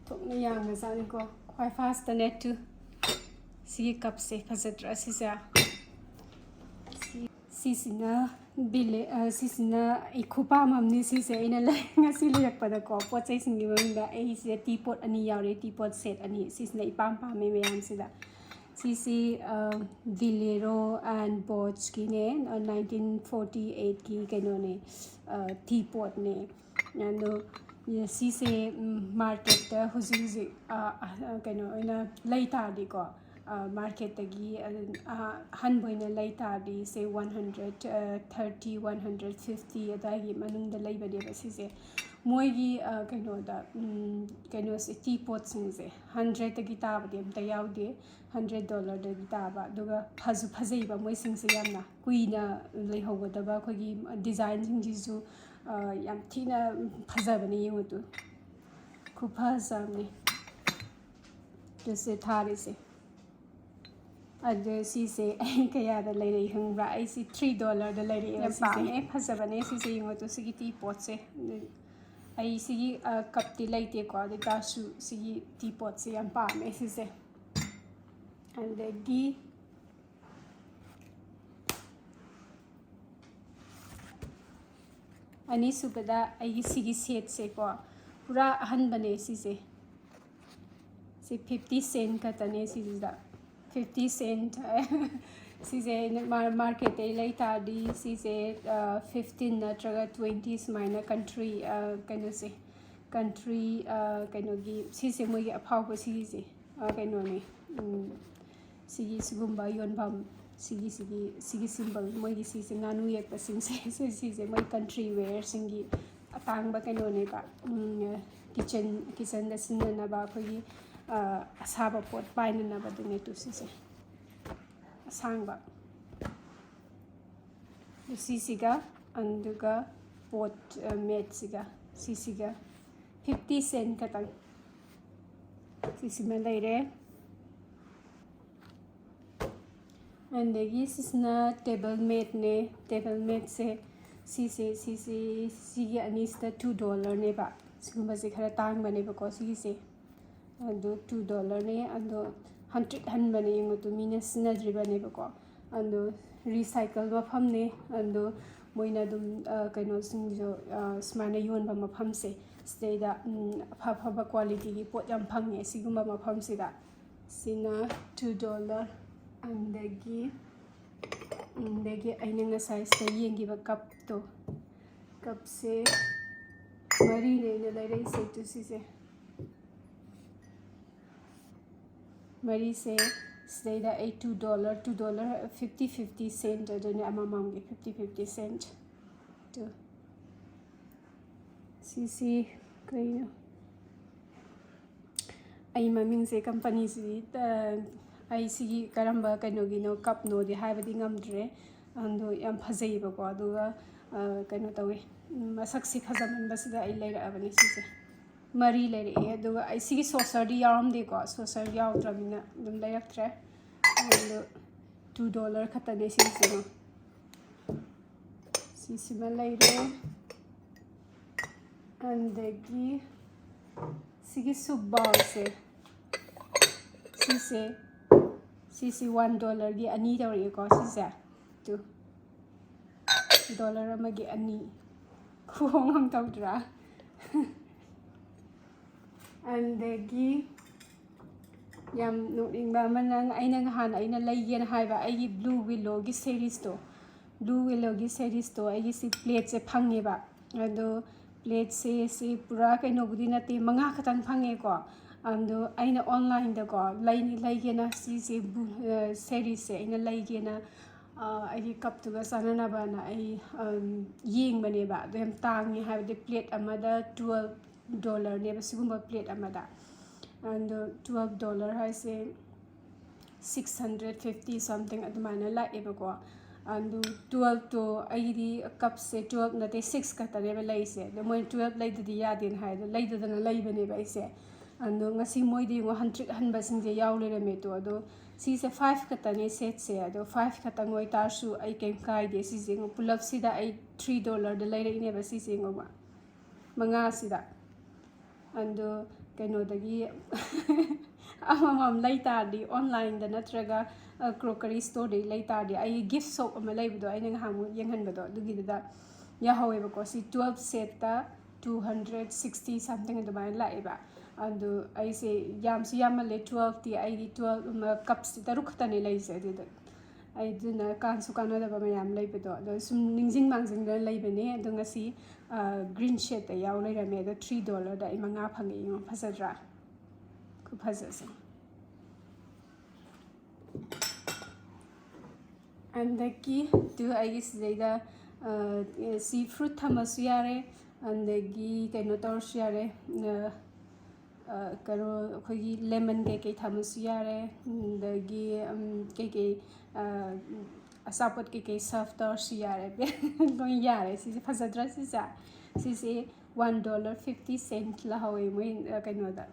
ꯊꯣꯛꯅ ꯌꯥꯝꯅ ꯆꯥꯅꯤꯀꯣ꯫ ꯈ꯭ꯋꯥꯏ ꯐꯥꯔꯁꯇꯅꯦ ꯇꯨ꯫ ꯁꯤꯒꯤ ꯀꯞꯁꯦ ꯐꯖꯗ꯭ꯔꯥ ꯁꯤꯁꯦ? ꯁꯤ-, ꯁꯤꯁꯤꯅ ꯕꯤꯂꯦ-, ꯑ, ꯁꯤꯁꯤꯅ ꯑꯩ ꯈꯨꯄꯥꯝ ꯑꯃꯅꯤ ꯁꯤꯁꯦ꯫ ꯑꯩꯅ ꯂꯩ-, ꯉꯁꯤ ꯂꯩꯔꯛꯄꯗꯀꯣ, ꯄꯣꯠ ꯆꯩꯁꯤꯡꯒꯤ ꯃꯅꯨꯡꯗ ꯑꯩꯁꯦ ꯇꯤ ꯄꯣꯠ ꯑꯅꯤ ꯌꯥꯎꯔꯦ, ꯇꯤ ꯄꯣꯠ ꯁꯦꯠ ꯑꯅꯤ꯫ ꯁꯤꯁꯤꯅ ꯏꯄꯥꯝ ꯄꯥꯝꯃꯦ ꯃꯌꯥꯝꯁꯤꯗ꯫ ꯁꯤꯁꯤ, ꯑ, ꯗꯤꯂꯦꯔꯣ ꯑꯦꯟ ꯕꯣꯠꯁꯀꯤꯅꯦ, ꯑ, ꯅꯥꯏꯟꯇꯤꯟ ꯐꯣꯔꯇꯤ ꯑꯩꯠꯀꯤ ꯀꯩꯅꯣꯅꯦ, ꯑ, ꯇꯤ ꯄꯣꯠꯅꯦ꯫ ꯑꯗꯣ ꯁꯤꯁꯦ, ꯎꯝ, ꯃꯥꯔꯀꯦꯠꯇ ꯍꯧꯖꯤꯛ ꯍꯧꯖꯤꯛ, ꯑ, ꯑ, ꯀꯩꯅꯣ ꯑꯣꯏꯅ ꯂꯩ ꯇꯥꯔꯗꯤꯀꯣ, ꯑ, ꯃꯥꯔꯀꯦꯠꯇꯒꯤ, ꯑ, ꯑ, ꯑꯍꯟꯕ ꯑꯣꯏꯅ ꯂꯩ ꯇꯥꯔꯗꯤ, ꯁꯦ, ꯋꯥꯟ ꯍꯟꯗ꯭ꯔꯦꯠ, ꯑ, ꯊꯥꯔꯇꯤ, ꯋꯥꯟ ꯍꯟꯗ꯭ꯔꯦꯠ ꯐꯤꯐꯇꯤ ꯑꯗꯨꯋꯥꯏꯒꯤ ꯃꯅꯨꯡꯗ ꯂꯩꯕꯅꯦꯕ ꯁꯤꯁꯦ꯫ ꯃꯣꯏꯒꯤ, ꯑ, ꯀꯩꯅꯣꯗ, ꯎꯝ, ꯀꯩꯅꯣꯁꯦ, ꯇꯤ ꯄꯣꯠꯁꯤꯡꯁꯦ ꯍꯟꯗ꯭ꯔꯦꯠꯇꯒꯤ ꯇꯥꯕꯗꯤ ꯑꯝꯇ ꯌꯥꯎꯗꯦ꯫ ꯍꯟꯗ꯭ꯔꯦꯠ ꯗꯣꯂꯔꯗꯒꯤ ꯇꯥꯕ, ꯑꯗꯨꯒ ꯐꯁꯨ ꯐꯖꯩꯕ ꯃꯣꯏꯁꯤꯡꯁꯦ ꯌꯥꯝꯅ꯫ ꯀꯨꯏꯅ ꯂꯩꯍꯧꯒꯗꯕ ꯑꯩꯈꯣꯏꯒꯤ ꯗꯤꯖꯥꯏꯟꯁꯤꯡꯁꯤꯁꯨ, ꯑ, ꯌꯥꯝ ꯊꯤꯅ ꯐꯖꯕꯅꯦ, ꯌꯦꯡꯉꯨ ꯇꯨ꯫ ꯈꯨꯐꯖ ꯑꯃꯅꯤ꯫ ꯑꯗꯨꯁꯦ ꯊꯥꯔꯤꯁꯦ꯫ ꯑꯗꯨ ꯁꯤꯁꯦ ꯑꯩ ꯀꯌꯥꯗ ꯂꯩꯔꯛꯏ ꯈꯪꯕ꯭ꯔꯥ? ꯑꯩꯁꯤ ꯊ꯭ꯔꯤ ꯗꯣꯂꯔꯗ ꯂꯩꯔꯛꯑꯦꯕ ꯌꯥꯝ ꯁꯤꯁꯦ꯫ ꯄꯥꯝꯃꯦ, ꯐꯖꯕꯅꯦ ꯁꯤꯁꯦ꯫ ꯌꯦꯡꯉꯣ ꯇꯨ, ꯁꯤꯒꯤ ꯇꯤ ꯄꯣꯠꯁꯦ꯫ ꯑꯗꯨ ꯑꯩ ꯁꯤꯒꯤ, ꯑ, ꯀꯞꯇꯤ ꯂꯩꯇꯦꯀꯣ, ꯑꯗꯨ ꯑꯣꯏ ꯇꯥꯔꯁꯨ ꯁꯤꯒꯤ ꯇꯤ ꯄꯣꯠꯁꯦ ꯌꯥꯝ ꯄꯥꯝꯃꯦ ꯁꯤꯁꯦ꯫ ꯑꯗꯒꯤ ꯑꯅꯤꯁꯨꯕꯗ ꯑꯩꯒꯤ ꯁꯤꯒꯤ ꯁꯦꯠꯁꯦꯀꯣ, ꯄꯨꯔꯥ ꯑꯍꯟꯕꯅꯦ ꯁꯤꯁꯦ꯫ ꯁꯤ ꯐꯤꯐꯇꯤ ꯁꯦꯟ ꯈꯛꯇꯅꯦ ꯁꯤꯁꯤꯗ꯫ ꯐꯤꯐꯇꯤ ꯁꯦꯟ꯫ ꯁꯤꯁꯦ ꯑꯩꯅ ꯃꯥꯔ-, ꯃꯥꯔꯀꯦꯠꯇꯩ ꯂꯩ ꯇꯥꯔꯗꯤ ꯁꯤꯁꯦ, ꯑ, ꯐꯤꯐꯇꯤꯟ ꯅꯠꯇ꯭ꯔꯒ ꯇ꯭ꯋꯦꯟꯇꯤ ꯁꯨꯃꯥꯏꯅ ꯀꯟꯇ꯭ꯔꯤ, ꯑ, ꯀꯩꯅꯣꯁꯦ, ꯀꯟꯇ꯭ꯔꯤ, ꯑ, ꯀꯩꯅꯣꯒꯤ, ꯁꯤꯁꯦ ꯃꯣꯏꯒꯤ ꯑꯐꯥꯎꯕ ꯁꯤꯒꯤꯁꯦ, ꯑ, ꯀꯩꯅꯣꯅꯦ, ꯎꯝ, ꯁꯤꯒꯤ ꯁꯤꯒꯨꯝꯕ ꯌꯣꯟꯐꯝ, ꯁꯤꯒꯤ, ꯁꯤꯒꯤ, ꯁꯤꯒꯤ ꯁꯤꯝꯕꯜ, ꯃꯣꯏꯒꯤ ꯁꯤꯁꯦ ꯉꯥꯅꯨ ꯌꯦꯛꯄꯁꯤꯡꯁꯦ, ꯁꯤ-, ꯁꯤꯁꯦ ꯃꯣꯏ ꯀꯟꯇ꯭ꯔꯤ ꯋꯦꯌꯔꯁꯤꯡꯒꯤ ꯑꯇꯥꯡꯕ ꯀꯩꯅꯣꯅꯦꯕ, ꯎꯝ, ꯀꯤꯆꯟ, ꯀꯤꯆꯟꯗ ꯁꯤꯖꯤꯟꯅꯅꯕ ꯑꯩꯈꯣꯏꯒꯤ, ꯑ, ꯑꯁꯥꯕ ꯄꯣꯠ ꯄꯥꯏꯅꯅꯕꯗꯨꯅꯦ ꯇꯨ ꯁꯤꯁꯦ, ꯑꯁꯥꯡꯕ꯫ ꯁꯤꯁꯤꯒ, ꯑꯗꯨꯒ ꯄꯣꯠ ꯃꯦꯠꯁꯤꯒ ꯁꯤꯁꯤꯒ ꯐꯤꯐꯇꯤ ꯁꯦꯟ ꯈꯛꯇꯪ꯫ ꯁꯤꯁꯤꯃ ꯂꯩꯔꯦ꯫ ꯑꯗꯒꯤ ꯁꯤꯁꯤꯅ ꯇꯦꯕꯜ ꯃꯦꯠꯅꯦ꯫ ꯇꯦꯕꯜ ꯃꯦꯠꯁꯦ ꯁꯤꯁꯦ ꯁꯤꯁꯤ ꯁꯤꯒꯤ ꯑꯅꯤꯁꯤꯗ ꯇꯨ ꯗꯣꯂꯔꯅꯦꯕ꯫ ꯁꯤꯒꯨꯝꯕꯁꯦ ꯈꯔ ꯇꯥꯡꯕꯅꯦꯕꯀꯣ ꯁꯤꯒꯤꯁꯦ꯫ ꯑꯗꯣ ꯇꯨ ꯗꯣꯂꯔꯅꯦ꯫ ꯑꯗꯣ ꯍꯟꯇ꯭ꯔꯤꯠ ꯍꯟꯕꯅꯦ, ꯌꯦꯡꯉꯨ ꯇꯨ, ꯃꯤꯅ ꯁꯤꯖꯤꯟꯅꯗ꯭ꯔꯤꯕꯅꯦꯕꯀꯣ꯫ ꯑꯗꯣ ꯔꯤꯁꯥꯏꯀꯜ ꯃꯐꯝꯅꯦ꯫ ꯑꯗꯣ ꯃꯣꯏꯅ ꯑꯗꯨꯝ ꯀꯩꯅꯣꯁꯤꯡꯁꯨ ꯁꯨꯃꯥꯏꯅ ꯌꯣꯟꯕ ꯃꯐꯝꯁꯦ, ꯁꯤꯗꯩꯗ ꯑꯐ ꯑꯐꯕ ꯀ꯭ꯋꯥꯂꯤꯇꯤꯒꯤ ꯄꯣꯠ ꯌꯥꯝ ꯐꯪꯉꯦ ꯁꯤꯒꯨꯝꯕ ꯃꯐꯝꯁꯤꯗ꯫ ꯁꯤꯅ ꯇꯨ ꯗꯣꯂꯔ꯫ ꯑꯗꯒꯤ ꯑꯗꯒꯤ ꯑꯩꯅ ꯉꯁꯥꯏ ꯁꯤꯗ ꯌꯦꯡꯈꯤꯕ ꯀꯞꯇꯣ, ꯀꯞꯁꯦ ꯃꯔꯤꯅꯦ ꯑꯩꯅ ꯂꯩꯔꯛꯏꯁꯦ꯫ ꯇꯨ ꯁꯤꯁꯦ ꯃꯔꯤꯁꯦ, ꯁꯤꯗꯩꯗ ꯑꯩ two dollar, two dollar fifty fifty saint ꯑꯗꯨꯅꯦ, ꯑꯃꯃꯝꯒꯤ ꯐꯤꯐꯇꯤ ꯐꯤꯐꯇꯤ ꯁꯦꯟꯠ꯫ ꯇꯨ ꯁꯤꯁꯤ ꯀꯩꯅꯣ? ꯑꯩ ꯃꯃꯤꯡꯁꯦ ꯀꯝꯄꯅꯤꯁꯤꯗꯤ ꯑꯩ ꯁꯤꯒꯤ ꯀꯔꯝꯕ ꯀꯩꯅꯣꯒꯤꯅꯣ, ꯀꯞꯅꯣꯗꯤ ꯍꯥꯏꯕꯗꯤ ꯉꯝꯗ꯭ꯔꯦ꯫ ꯑꯗꯣ ꯌꯥꯝ ꯐꯖꯩꯌꯦꯕꯀꯣ꯫ ꯑꯗꯨꯒ ꯀꯩꯅꯣ ꯇꯧꯋꯦ, ꯃꯁꯛꯁꯤ ꯐꯖꯃꯟꯕꯁꯤꯗ ꯑꯩ ꯂꯩꯔꯛꯑꯕꯅꯦ ꯁꯤꯁꯦ꯫ ꯃꯔꯤ ꯂꯩꯔꯛꯑꯦ꯫ ꯑꯗꯨꯒ ꯑꯩ ꯁꯤꯒꯤ ꯁꯣꯁꯔꯗꯤ ꯌꯥꯎꯔꯝꯗꯦꯀꯣ, ꯁꯣꯁꯔ ꯌꯥꯎꯗ꯭ꯔꯕꯅꯤꯅ ꯑꯗꯨꯝ ꯂꯩꯔꯛꯇ꯭ꯔꯦ꯫ ꯑꯗꯣ ꯇꯨ ꯗꯣꯂꯔ ꯈꯛꯇꯅꯦ ꯁꯤꯁꯤꯅ꯫ ꯁꯤꯁꯤꯃ ꯂꯩꯔꯦ꯫ ꯑꯗꯒꯤ ꯁꯤꯒꯤ ꯁꯨꯞ ꯕꯥꯎꯜꯁꯦ, ꯁꯤꯁꯦ, ꯁꯤꯁꯤ ꯋꯥꯟ ꯗꯣꯂꯔꯒꯤ ꯑꯅꯤ ꯇꯧꯔꯛꯑꯦꯀꯣ ꯁꯤꯁꯦ꯫ ꯇꯨ, ꯗꯣꯂꯔ ꯑꯃꯒꯤ ꯑꯅꯤ꯫ ꯈꯨꯍꯣꯡ ꯑꯃ ꯇꯧꯗ꯭ꯔꯥ? ꯑꯗꯒꯤ ꯌꯥꯝ ꯅꯣꯛꯅꯤꯡꯕ ꯑꯃꯅ, ꯑꯩꯅ ꯅꯍꯥꯟ ꯑꯩꯅ ꯂꯩꯒꯦꯅ ꯍꯥꯏꯕ ꯑꯩꯒꯤ ꯕ꯭ꯂꯨ ꯋꯤꯂꯣꯒꯤ ꯁꯦꯔꯤꯁꯇꯣ, ꯕ꯭ꯂꯨ ꯋꯤꯂꯣꯒꯤ ꯁꯦꯔꯤꯁꯇꯣ ꯑꯩꯒꯤ ꯁꯤ ꯄ꯭ꯂꯦꯠꯁꯦ ꯐꯪꯉꯦꯕ꯫ ꯑꯗꯣ ꯄ꯭ꯂꯦꯠꯁꯦ ꯁꯤ ꯄꯨꯔꯥ ꯀꯩꯅꯣꯕꯨꯗꯤ ꯅꯠꯇꯦ, ꯃꯉꯥ ꯈꯛꯇꯪ ꯐꯪꯉꯦꯀꯣ꯫ ꯑꯗꯣ ꯑꯩꯅ ꯑꯣꯟꯂꯥꯏꯟꯗꯀꯣ ꯂꯩꯅꯤ, ꯂꯩꯒꯦꯅ ꯁꯤꯁꯦ ꯕꯨ-, ꯑ, ꯁꯦꯔꯤꯁꯁꯦ ꯑꯩꯅ ꯂꯩꯒꯦꯅ, ꯑ, ꯑꯩꯒꯤ ꯀꯞꯇꯨꯒ ꯆꯥꯟꯅꯅꯕꯅ ꯑꯩ, ꯑꯝ, ꯌꯦꯡꯕꯅꯦꯕ꯫ ꯑꯗꯣ ꯌꯥꯝ ꯇꯥꯡꯉꯦ, ꯍꯥꯏꯕꯗꯤ ꯄ꯭ꯂꯦꯠ ꯑꯃꯗ ꯇꯨꯋꯦꯜꯞ ꯗꯣꯂꯔꯅꯦꯕ ꯁꯤꯒꯨꯝꯕ ꯄ꯭ꯂꯦꯠ ꯑꯃꯗ꯫ ꯑꯗꯣ ꯇꯨꯋꯦꯜꯞ ꯗꯣꯂꯔ ꯍꯥꯏꯁꯦ ꯁꯤꯛꯁ ꯍꯟꯗ꯭ꯔꯦꯠ ꯐꯤꯐꯇꯤ ꯁꯝꯊꯤꯡ ꯑꯗꯨꯃꯥꯏꯅ ꯂꯥꯛꯑꯦꯕꯀꯣ꯫ ꯑꯗꯨ ꯇꯨꯋꯦꯜꯞꯇꯣ ꯑꯩꯒꯤꯗꯤ ꯀꯞꯁꯦ ꯇꯨꯋꯦꯜꯞ ꯅꯠꯇꯦ, ꯁꯤꯛꯁ ꯈꯛꯇꯅꯦꯕ ꯂꯩꯔꯤꯁꯦ꯫ ꯑꯗꯣ ꯃꯣꯏꯅ ꯇꯨꯋꯦꯜꯞ ꯂꯩꯗꯗꯤ ꯌꯥꯗꯦꯅ ꯍꯥꯏ, ꯑꯗꯣ ꯂꯩꯗꯗꯅ ꯂꯩꯕꯅꯦꯕ ꯑꯩꯁꯦ꯫ ꯑꯗꯣ ꯉꯁꯤ ꯃꯣꯏꯗꯤ ꯌꯦꯡꯉꯣ, ꯍꯟꯇ꯭ꯔꯤꯛ ꯍꯟꯕꯁꯤꯡꯁꯦ ꯌꯥꯎ ꯂꯩꯔꯝꯃꯦ꯫ ꯑꯗꯣ ꯑꯗꯣ ꯁꯤꯁꯦ ꯐꯥꯏꯚ ꯈꯛꯇꯅꯦ ꯁꯦꯠꯁꯦ꯫ ꯑꯗꯣ ꯐꯥꯏꯚ ꯈꯛꯇꯪ ꯑꯣꯏꯇꯥꯔꯁꯨ ꯑꯩ ꯀꯩꯝ ꯀꯥꯏꯗꯦ꯫ ꯁꯤꯁꯦ ꯌꯦꯡꯉꯣ, ꯄꯨꯂꯞꯁꯤꯗ ꯑꯩ ꯊ꯭ꯔꯤ ꯗꯣꯂꯔꯗ ꯂꯩꯔꯛꯏꯅꯦꯕ ꯁꯤꯁꯦ ꯌꯦꯡꯉꯣꯕ, ꯃꯉꯥꯁꯤꯗ꯫ ꯑꯗꯣ ꯀꯩꯅꯣꯗꯒꯤ ꯑꯃꯃꯝ ꯂꯩ ꯇꯥꯔꯗꯤ, ꯑꯣꯟꯂꯥꯏꯟꯗ ꯅꯠꯇ꯭ꯔꯒ ꯀ꯭ꯔꯣꯀꯔꯤ ꯁ꯭ꯇꯣꯔꯗꯒꯤ ꯂꯩ ꯇꯥꯔꯗꯤ, ꯑꯩ ꯒꯤꯐ ꯁꯣꯞ ꯑꯃ ꯂꯩꯕꯗꯣ, ꯑꯩꯅ ꯉꯍꯥꯟꯃꯨꯛ ꯌꯦꯡꯍꯟꯕꯗꯣ, ꯑꯗꯨꯒꯤꯗꯨꯗ ꯌꯥꯍꯧꯋꯦꯕꯀꯣ꯫ ꯁꯤ ꯇꯨꯋꯦꯜꯞ ꯁꯦꯠꯇ ꯇꯨ ꯍꯟꯗ꯭ꯔꯦꯠ ꯁꯤꯛꯁꯇꯤ ꯁꯝꯊꯤꯡ ꯑꯗꯨꯃꯥꯏꯅ ꯂꯥꯛꯑꯦꯕ꯫ ꯑꯗꯨ ꯑꯩꯁꯦ ꯌꯥꯝꯁꯨ ꯌꯥꯝꯃꯜꯂꯦ, ꯇꯨꯋꯦꯜꯞꯇꯤ꯫ ꯑꯩꯗꯤ ꯇꯨꯋꯦꯜꯞ ꯀꯞꯁꯤ ꯇꯔꯨꯛ ꯈꯛꯇꯅꯦ ꯂꯩꯁꯦ꯫ ꯑꯗꯨꯗ ꯑꯩ ꯑꯗꯨꯅ ꯀꯥꯟꯁꯨ ꯀꯥꯟꯅꯗꯕ ꯃꯌꯥꯝ ꯂꯩꯕꯗꯣ, ꯑꯗꯣ ꯁꯨꯝ ꯅꯤꯡꯁꯤꯡ ꯃꯥꯡꯖꯤꯡꯗꯅ ꯂꯩꯕꯅꯦ꯫ ꯑꯗꯣ ꯉꯁꯤ ꯒ꯭ꯔꯤꯟ ꯁꯦꯠꯇ ꯌꯥꯎ ꯂꯩꯔꯝꯃꯦ꯫ ꯑꯗꯣ ꯊ꯭ꯔꯤ ꯗꯣꯂꯔꯗ ꯑꯩ ꯃꯉꯥ ꯐꯪꯉꯦ꯫ ꯌꯦꯡꯉꯣ, ꯐꯖꯗ꯭ꯔꯥ? ꯈꯨꯐꯖꯁꯦ꯫ ꯍꯟꯗꯛꯀꯤ ꯇꯨ ꯑꯩꯒꯤ ꯁꯤꯗꯩꯗ, ꯑ, ꯁꯤ ꯐ꯭ꯔꯨꯠ ꯊꯝꯃꯁꯨ ꯌꯥꯔꯦ, ꯑꯗꯒꯤ ꯀꯩꯅꯣ ꯇꯧꯔꯁꯨ ꯌꯥꯔꯦ, ꯑ, ꯑ, ꯀꯩꯅꯣ, ꯑꯩꯈꯣꯏꯒꯤ ꯂꯦꯃꯟ ꯀꯩꯀꯩ ꯊꯝꯃꯁꯨ ꯌꯥꯔꯦ, ꯑꯗꯒꯤ, ꯎꯝ, ꯀꯩꯀꯩ, ꯑ, ꯑꯆꯥꯄꯣꯠ ꯀꯩꯀꯩ ꯁꯔꯐ ꯇꯧꯔꯁꯨ ꯌꯥꯔꯦ꯫ ꯂꯣꯏ ꯌꯥꯔꯦ꯫ ꯁꯤꯁꯦ ꯐꯖꯗ꯭ꯔꯥ ꯁꯤꯁꯦ? ꯁꯤꯁꯦ ꯋꯥꯟ ꯗꯣꯂꯔ ꯐꯤꯐꯇꯤ ꯁꯦꯟꯠ ꯂꯧꯍꯧꯋꯦ ꯃꯣꯏ, ꯑ, ꯀꯩꯅꯣꯗ,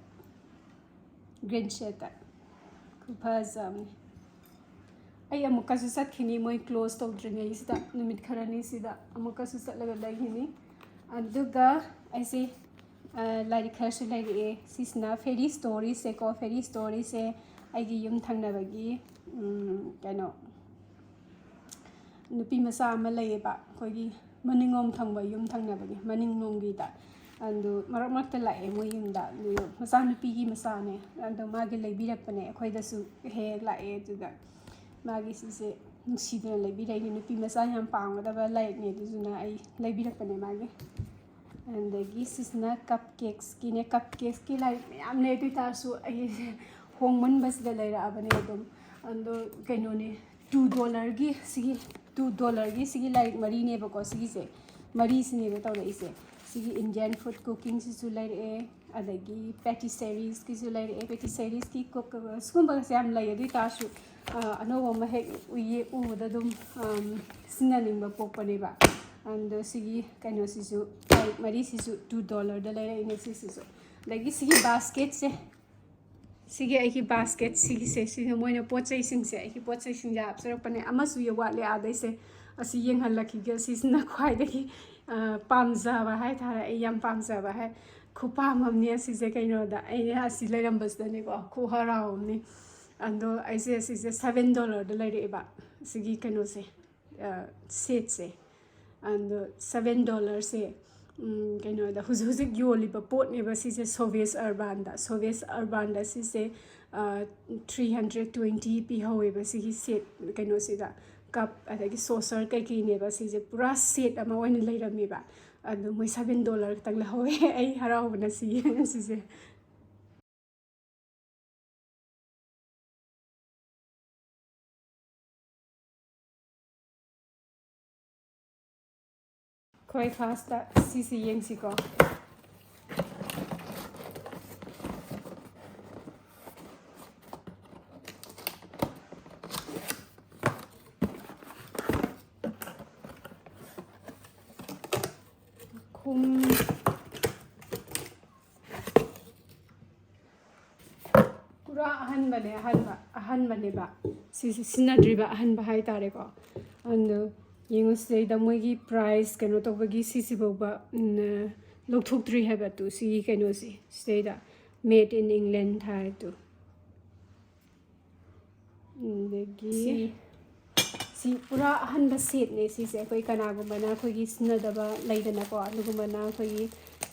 ꯒ꯭ꯔꯤꯟ ꯁꯦꯠꯇ꯫ ꯈꯨꯐꯖ ꯑꯃꯅꯤ꯫ ꯑꯩ ꯑꯃꯨꯛꯀꯁꯨ ꯆꯠꯈꯤꯅꯤ, ꯃꯣꯏ ꯀ꯭ꯂꯣꯖ ꯇꯧꯗ꯭ꯔꯤꯉꯩꯁꯤꯗ, ꯅꯨꯃꯤꯠ ꯈꯔꯅꯤꯁꯤꯗ ꯑꯃꯨꯛꯀꯁꯨ ꯆꯠꯂꯒ ꯂꯩꯈꯤꯅꯤ꯫ ꯑꯗꯨꯒ ꯑꯩꯁꯦ, ꯑ, ꯂꯥꯏꯔꯤꯛ ꯈꯔꯁꯨ ꯂꯩꯔꯛꯑꯦ꯫ ꯁꯤꯁꯤꯅ ꯐꯦꯔꯤ ꯁ꯭ꯇꯣꯔꯤꯁꯦꯀꯣ꯫ ꯐꯦꯔꯤ ꯁ꯭ꯇꯣꯔꯤꯁꯦ ꯑꯩꯒꯤ ꯌꯨꯝ ꯊꯪꯅꯕꯒꯤ, ꯎꯝ, ꯀꯩꯅꯣ, ꯅꯨꯄꯤ ꯃꯆꯥ ꯑꯃ ꯂꯩꯌꯦꯕ, ꯑꯩꯈꯣꯏꯒꯤ ꯃꯅꯤꯡꯂꯣꯝ ꯊꯪꯕ ꯌꯨꯝ ꯊꯪꯅꯕꯒꯤ ꯃꯅꯤꯡꯂꯣꯝꯒꯤꯗ꯫ ꯑꯗꯨ ꯃꯔꯛ ꯃꯔꯛꯇ ꯂꯥꯛꯑꯦ ꯃꯣꯏ ꯌꯨꯝꯗ꯫ ꯑꯗꯨ ꯃꯆꯥꯅꯨꯄꯤꯒꯤ ꯃꯆꯥꯅꯦ꯫ ꯑꯗꯣ ꯃꯥꯒꯤ ꯂꯩꯕꯤꯔꯛꯄꯅꯦ, ꯑꯩꯈꯣꯏꯗꯁꯨ ꯍꯦꯛ ꯍꯦꯛ ꯂꯥꯛꯑꯦ꯫ ꯑꯗꯨꯗ ꯃꯥꯒꯤ ꯁꯤꯁꯦ ꯅꯨꯡꯁꯤꯗꯅ ꯂꯩꯕꯤꯔꯛꯏꯅꯦ꯫ ꯅꯨꯄꯤ ꯃꯆꯥ ꯌꯥꯝ ꯄꯥꯝꯒꯗꯕ ꯂꯥꯏꯔꯤꯛꯅꯦ, ꯑꯗꯨꯗꯨꯅ ꯑꯩ ꯂꯩꯕꯤꯔꯛꯄꯅꯦ ꯃꯥꯒꯤ꯫ ꯑꯗꯒꯤ ꯁꯤꯁꯤꯅ ꯀꯞ ꯀꯦꯛꯁꯀꯤꯅꯦ꯫ ꯀꯞ ꯀꯦꯛꯁꯀꯤ ꯂꯥꯏꯔꯤꯛ ꯃꯌꯥꯝ ꯂꯩ, ꯑꯗꯨ ꯑꯣꯏ ꯇꯥꯔꯁꯨ ꯑꯩꯁꯦ ꯍꯣꯡꯃꯟꯕꯁꯤꯗ ꯂꯩꯔꯛꯑꯕꯅꯦ ꯑꯗꯨꯝ꯫ ꯑꯗꯣ ꯀꯩꯅꯣꯅꯦ, ꯇꯨ ꯗꯣꯂꯔꯒꯤ ꯁꯤꯒꯤ, ꯇꯨ ꯗꯣꯂꯔꯒꯤ ꯁꯤꯒꯤ ꯂꯥꯏꯔꯤꯛ ꯃꯔꯤꯅꯦꯕꯀꯣ꯫ ꯁꯤꯒꯤꯁꯦ ꯃꯔꯤꯁꯤꯅꯦꯕ ꯇꯧꯔꯛꯏꯁꯦ꯫ ꯁꯤꯒꯤ Indian food cookingꯁꯤꯁꯨ ꯂꯩꯔꯛꯑꯦ, ꯑꯗꯒꯤ ꯄꯦꯇꯤꯁꯦꯔꯤꯁꯀꯤꯁꯨ ꯂꯩꯔꯛꯑꯦ꯫ ꯄꯦꯇꯤꯁꯦꯔꯤꯁꯀꯤ ꯀꯨꯛ ꯁꯤꯒꯨꯝꯕꯒꯁꯦ ꯌꯥꯝ ꯂꯩ꯫ ꯑꯗꯨ ꯑꯣꯏ ꯇꯥꯔꯁꯨ ꯑ, ꯑꯅꯧꯕ ꯑꯃ ꯍꯦꯛ ꯎꯏꯌꯦ, ꯎꯕꯗ ꯑꯗꯨꯝ, ꯑꯝ, ꯁꯤꯖꯤꯟꯅꯅꯤꯡꯕ ꯄꯣꯛꯄꯅꯦꯕ꯫ ꯑꯗꯣ ꯁꯤꯒꯤ ꯀꯩꯅꯣꯁꯤꯁꯨ, ꯇꯥꯔꯤꯛ ꯃꯔꯤꯁꯤꯁꯨ two dollarꯗ ꯂꯩꯔꯛꯏꯅꯦ ꯁꯤꯁꯤꯁꯨ꯫ ꯑꯗꯒꯤ ꯁꯤꯒꯤ basketꯁꯦ, ꯁꯤꯒꯤ ꯑꯩꯒꯤ basket ꯁꯤꯒꯤꯁꯦ, ꯁꯤꯅ ꯃꯣꯏꯅ ꯄꯣꯠ ꯆꯩꯁꯤꯡꯁꯦ, ꯑꯩꯒꯤ ꯄꯣꯠ ꯆꯩꯁꯤꯡꯁꯦ ꯍꯥꯞꯆꯔꯛꯄꯅꯦ꯫ ꯑꯃꯁꯨ ꯌꯦ-, ꯋꯥꯠꯂꯦ ꯑꯥꯗꯩꯁꯦ꯫ ꯑꯁꯤ ꯌꯦꯡꯍꯜꯂꯛꯈꯤꯒꯦ꯫ ꯁꯤꯁꯤꯅ ꯈ꯭ꯋꯥꯏꯗꯒꯤ, ꯑ, ꯄꯥꯝꯖꯕ ꯍꯥꯏꯇꯥꯔꯦ꯫ ꯑꯩ ꯌꯥꯝ ꯄꯥꯝꯖꯕ ꯍꯥꯏ, ꯈꯨꯄꯥꯝ ꯑꯃꯅꯦ ꯑꯁꯤꯁꯦ꯫ ꯀꯩꯅꯣꯗ ꯑꯩꯅ ꯑꯁꯤ ꯂꯩꯔꯝꯕꯁꯤꯗꯅꯦꯀꯣ, ꯈꯨꯍꯔꯥꯎ ꯑꯃꯅꯦ꯫ ꯑꯗꯣ ꯑꯩꯁꯦ ꯑꯁꯤꯁꯦ seven dollarꯗ ꯂꯩꯔꯛꯑꯦꯕ, ꯁꯤꯒꯤ ꯀꯩꯅꯣꯁꯦ, ꯑ, setꯁꯦ꯫ ꯑꯗꯣ seven dollarꯁꯦ, ꯎꯝ, ꯀꯩꯅꯣꯗ ꯍꯧꯖꯤꯛ ꯍꯧꯖꯤꯛ ꯌꯣꯜꯂꯤꯕ ꯄꯣꯠꯅꯦꯕ ꯁꯤꯁꯦ, Shoppers Urbanꯗ꯫ Shoppers Urbanꯗ ꯁꯤꯁꯦ, ꯑ, three hundred twenty ꯄꯤꯍꯧꯋꯦꯕ ꯁꯤꯒꯤ set ꯀꯩꯅꯣꯁꯤꯗ꯫ Cup ꯑꯗꯒꯤ saucer ꯀꯩꯀꯩꯅꯦꯕ ꯁꯤꯁꯦ, ꯄꯨꯔꯥ set ꯑꯃ ꯑꯣꯏꯅ ꯂꯩꯔꯝꯃꯦꯕ꯫ ꯑꯗꯣ ꯃꯣꯏ seven dollar ꯈꯛꯇꯪ ꯂꯧꯍꯧꯋꯦ꯫ ꯑꯩ ꯍꯔꯥꯎꯕꯅ ꯁꯤ, ꯁꯤꯁꯦ꯫ ꯑꯩꯈꯣꯏ firstꯇ ꯁꯤꯁꯤ ꯌꯦꯡꯁꯤꯀꯣ꯫ ꯈꯨꯝ-, ꯄꯨꯔꯥ ꯑꯍꯟꯕꯅꯦ, ꯑꯍꯟꯕ, ꯑꯍꯟꯕꯅꯦꯕ꯫ ꯁꯤꯁꯤ ꯁꯤꯖꯤꯟꯅꯗ꯭ꯔꯤꯕ ꯑꯍꯟꯕ ꯍꯥꯏꯇꯥꯔꯦꯀꯣ꯫ ꯑꯗꯣ ꯌꯦꯡꯉꯨ, ꯁꯤꯗꯩꯗ ꯃꯣꯏꯒꯤ price ꯀꯩꯅꯣ ꯇꯧꯕꯒꯤ ꯁꯤꯁꯤꯐꯥꯎꯕ, ꯎꯝ, ꯂꯧꯊꯣꯛꯇ꯭ꯔꯤ ꯍꯥꯏꯕ꯫ ꯇꯨ, ꯁꯤꯒꯤ ꯀꯩꯅꯣꯁꯤ ꯁꯤꯗꯩꯗ, "Made in England" ꯍꯥꯏ ꯇꯨ꯫ ꯑꯗꯒꯤ ꯁꯤ, ꯁꯤ ꯄꯨꯔꯥ ꯑꯍꯟꯕ setꯅꯦ ꯁꯤꯁꯦ꯫ ꯑꯩꯈꯣꯏ ꯀꯅꯥꯒꯨꯝꯕꯅ ꯑꯩꯈꯣꯏꯒꯤ ꯁꯤꯖꯤꯟꯅꯗꯕ ꯂꯩꯗꯅꯀꯣ, ꯑꯗꯨꯒꯨꯝꯕꯅ ꯑꯩꯈꯣꯏꯒꯤ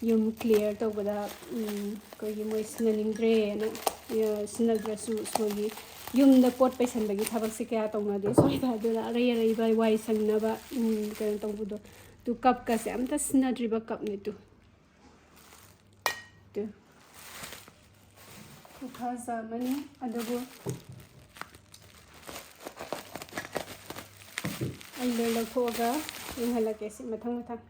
ꯌꯨꯝ clear ꯇꯧꯕꯗ, ꯎꯝ, ꯑꯩꯈꯣꯏꯒꯤ ꯃꯣꯏ ꯁꯤꯖꯤꯟꯅꯅꯤꯡꯗ꯭ꯔꯦꯅ, ꯑ, ꯁꯤꯖꯤꯟꯅꯗ꯭ꯔꯁꯨ ꯑꯩꯈꯣꯏꯒꯤ ꯌꯨꯝꯗ ꯄꯣꯠ ꯄꯩꯁꯟꯕꯒꯤ ꯊꯕꯛꯁꯦ ꯀꯌꯥ ꯇꯧꯅꯗꯦ ꯁ꯭ꯋꯥꯏꯗ, ꯑꯗꯨꯅ ꯑꯔꯩ ꯑꯔꯩꯕ ꯋꯥꯏ ꯁꯪꯅꯕ, ꯎꯝ, ꯀꯩꯅꯣ ꯇꯧꯕꯗꯣ꯫ ꯇꯨ, cupꯀꯁꯦ ꯑꯝꯇ ꯁꯤꯖꯤꯟꯅꯗ꯭ꯔꯤꯕ cupꯅꯦ ꯇꯨ꯫ ꯇꯨ꯫ ꯈꯨꯐꯖ ꯑꯃꯅꯤ꯫ ꯑꯗꯨꯕꯨ ꯑꯩ ꯂꯣꯏ ꯂꯧꯊꯣꯛꯑꯒ ꯌꯦꯡꯍꯜꯂꯛꯀꯦ ꯁꯤ ꯃꯊꯪ ꯃꯊꯪ꯫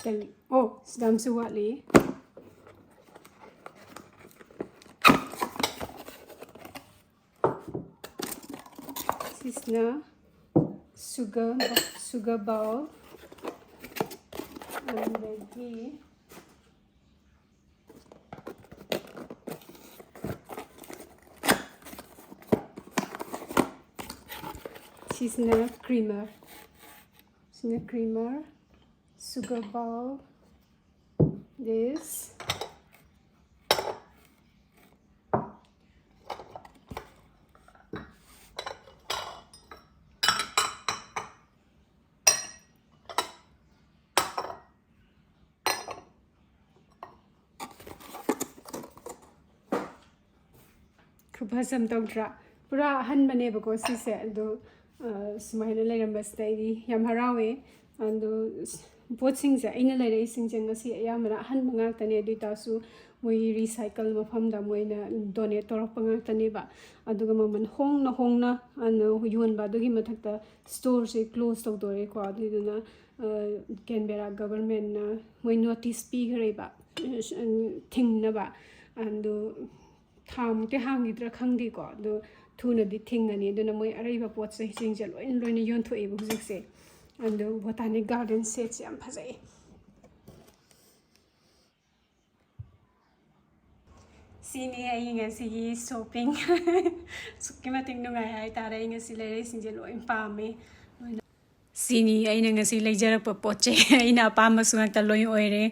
ꯀꯔꯤ? ꯑꯣ, ꯁꯤꯗ ꯑꯃꯁꯨ ꯋꯥꯠꯂꯤ꯫ ꯁꯤꯁꯤꯅ sugar, sugar bowl꯫ ꯑꯗꯒꯤ ꯁꯤꯁꯤꯅ creamer꯫ ꯁꯤꯅ creamer, sugar bowl, this, ꯈꯨꯐꯖ ꯑꯃ ꯇꯧꯗ꯭ꯔꯥ? ꯄꯨꯔꯥ ꯑꯍꯟꯕꯅꯦꯕꯀꯣ ꯁꯤꯁꯦ꯫ ꯑꯗꯣ, ꯑ, ꯁꯨꯃꯥꯏꯅ ꯂꯩꯔꯝꯕꯁꯤꯗ ꯑꯩꯗꯤ ꯌꯥꯝ ꯍꯔꯥꯎꯋꯦ꯫ ꯑꯗꯣ, ꯁ-, ꯄꯣꯠꯁꯤꯡꯁꯦ, ꯑꯩꯅ ꯂꯩꯔꯛꯏꯁꯤꯡꯁꯦ ꯉꯁꯤ ꯑꯌꯥꯝꯕꯅ ꯑꯍꯟꯕ ꯉꯥꯛꯇꯅꯦ꯫ ꯑꯗꯨ ꯑꯣꯏ ꯇꯥꯔꯁꯨ ꯃꯣꯏ recycle ꯃꯐꯝꯗ ꯃꯣꯏꯅ donate ꯇꯧꯔꯛꯄ ꯉꯥꯛꯇꯅꯦꯕ꯫ ꯑꯗꯨꯒ ꯃꯃꯜ ꯍꯣꯡꯅ ꯍꯣꯡꯅ, ꯑꯅ, ꯌꯣꯟꯕ꯫ ꯑꯗꯨꯒꯤ ꯃꯊꯛꯇ storeꯁꯦ close ꯇꯧꯗꯣꯔꯦꯀꯣ꯫ ꯑꯗꯨꯏꯗꯨꯅ, ꯑ, ꯀꯦꯟꯕꯦꯔꯥ governmentꯅ ꯃꯣꯏ notice ꯄꯤꯈ꯭ꯔꯦꯕ, ꯑ, ꯊꯤꯡꯅꯕ꯫ ꯑꯗꯨ ꯊꯥꯃꯨꯛꯇꯤ ꯍꯥꯡꯈꯤꯗ꯭ꯔꯥ ꯈꯪꯗꯦꯀꯣ꯫ ꯑꯗꯣ ꯊꯨꯅꯗꯤ ꯊꯤꯡꯉꯅꯤ꯫ ꯑꯗꯨꯅ ꯃꯣꯏ ꯑꯔꯩꯕ ꯄꯣꯠ ꯆꯩꯁꯤꯡꯁꯦ ꯂꯣꯏꯅ, ꯂꯣꯏꯅ ꯌꯣꯟꯊꯣꯛꯑꯦꯕ ꯍꯧꯖꯤꯛꯁꯦ꯫ ꯑꯗꯣ Botanic Garden setꯁꯦ ꯌꯥꯝ ꯐꯖꯩ꯫ ꯁꯤꯅꯤ ꯑꯩ ꯉꯁꯤꯒꯤ shopping꯫ ꯑꯁꯨꯛꯀꯤ ꯃꯇꯤꯛ ꯅꯨꯡꯉꯥꯏ ꯍꯥꯏꯇꯥꯔꯦ꯫ ꯑꯩ ꯉꯁꯤ ꯂꯩꯔꯛꯏꯁꯤꯡꯁꯦ ꯂꯣꯏ ꯄꯥꯝꯃꯦ꯫ ꯁꯤꯅꯤ ꯑꯩꯅ ꯉꯁꯤ ꯂꯩꯖꯔꯛꯄ ꯄꯣꯠ ꯆꯩ꯫ ꯑꯩꯅ ꯑꯄꯥꯝꯕꯁꯨ ꯉꯥꯛꯇ ꯂꯣꯏ ꯑꯣꯏꯔꯦ꯫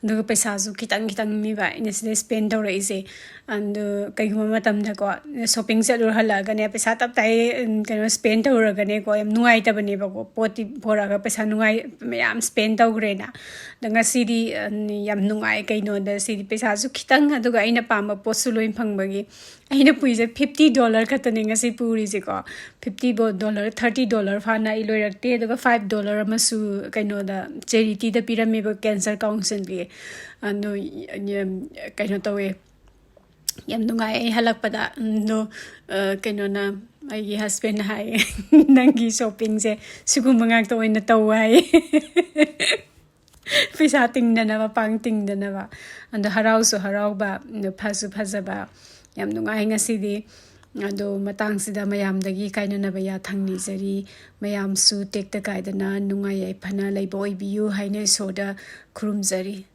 ꯑꯗꯨꯒ ꯄꯩꯁꯥꯁꯨ ꯈꯤꯇꯪ ꯈꯤꯇꯪꯅꯦꯕ ꯑꯩꯅ ꯁꯤꯗ spend ꯇꯧꯔꯛꯏꯁꯦ꯫ ꯑꯗꯨ ꯀꯩꯒꯨꯝꯕ ꯃꯇꯝꯗꯀꯣ, shopping ꯆꯠꯂꯨꯔ ꯍꯜꯂꯛꯑꯒꯅꯦ, ꯄꯩꯁꯥ ꯇꯞ ꯇꯥꯏ, ꯎꯝ, ꯀꯩꯅꯣ, spend ꯇꯧꯔꯒꯅꯦꯀꯣ, ꯌꯥꯝ ꯅꯨꯡꯉꯥꯏꯇꯕꯅꯦꯕꯀꯣ꯫ ꯄꯣꯠꯇꯤ ꯄꯣꯔꯛꯑꯒ ꯄꯩꯁꯥ ꯅꯨꯡꯉꯥꯏ-, ꯃꯌꯥꯝ spend ꯇꯧꯈ꯭ꯔꯦꯅ꯫ ꯑꯗꯣ ꯉꯁꯤꯗꯤ, ꯎꯝ, ꯌꯥꯝ ꯅꯨꯡꯉꯥꯏ꯫ ꯀꯩꯅꯣꯗ ꯁꯤꯗꯤ ꯄꯩꯁꯥꯁꯨ ꯈꯤꯇꯪ, ꯑꯗꯨꯒ ꯑꯩꯅ ꯄꯥꯝꯕ ꯄꯣꯠꯁꯨ ꯂꯣꯏ ꯐꯪꯕꯒꯤ꯫ ꯑꯩꯅ ꯄꯨꯏꯁꯦ fifty dollar ꯈꯛꯇꯅꯦ ꯉꯁꯤ ꯄꯨꯔꯤꯁꯦꯀꯣ꯫ Fifty ꯕꯣ-, dollar, thirty dollar ꯐꯥꯅ ꯑꯩ ꯂꯣꯏꯔꯛꯇꯦ꯫ ꯑꯗꯨꯒ five dollar ꯑꯃꯁꯨ ꯀꯩꯅꯣꯗ, charityꯗ ꯄꯤꯔꯝꯃꯦꯕ, cancer councilꯒꯤ꯫ ꯑꯗꯣ ꯌꯥꯝ ꯀꯩꯅꯣ ꯇꯧꯋꯦ, ꯌꯥꯝ ꯅꯨꯡꯉꯥꯏ ꯑꯩ ꯍꯜꯂꯛꯄꯗ꯫ ꯑꯗꯣ, ꯑ, ꯀꯩꯅꯣꯅ, ꯑꯩꯒꯤ husbandꯅ ꯍꯥꯏꯌꯦ, "ꯅꯪꯒꯤ shoppingꯁꯦ ꯁꯤꯒꯨꯝꯕ ꯉꯥꯛꯇ ꯑꯣꯏꯅ ꯇꯧ" ꯍꯥꯏꯌꯦ꯫ ꯄꯩꯁꯥ ꯇꯤꯡꯗꯅꯕ, ꯄꯥꯡ ꯇꯤꯡꯗꯅꯕ꯫ ꯑꯗꯣ ꯍꯔꯥꯎꯁꯨ ꯍꯔꯥꯎꯕ, ꯑꯗꯣ ꯐꯁꯨ ꯐꯖꯕ꯫ ꯌꯥꯝ ꯅꯨꯡꯉꯥꯏ ꯉꯁꯤꯗꯤ꯫ ꯑꯗꯣ ꯃꯇꯥꯡꯁꯤꯗ ꯃꯌꯥꯝꯗꯒꯤ ꯀꯥꯏꯅꯅꯕ ꯌꯥꯊꯪ ꯅꯤꯖꯔꯤ꯫ ꯃꯌꯥꯝꯁꯨ ꯇꯦꯛꯇ ꯀꯥꯏꯗꯅ ꯅꯨꯡꯉꯥꯏ ꯌꯥꯏꯐꯅ ꯂꯩꯕ ꯑꯣꯏꯕꯤꯌꯨ ꯍꯥꯏꯅ ꯏꯁꯣꯔꯗ ꯈꯨꯔꯨꯝꯖꯔꯤ꯫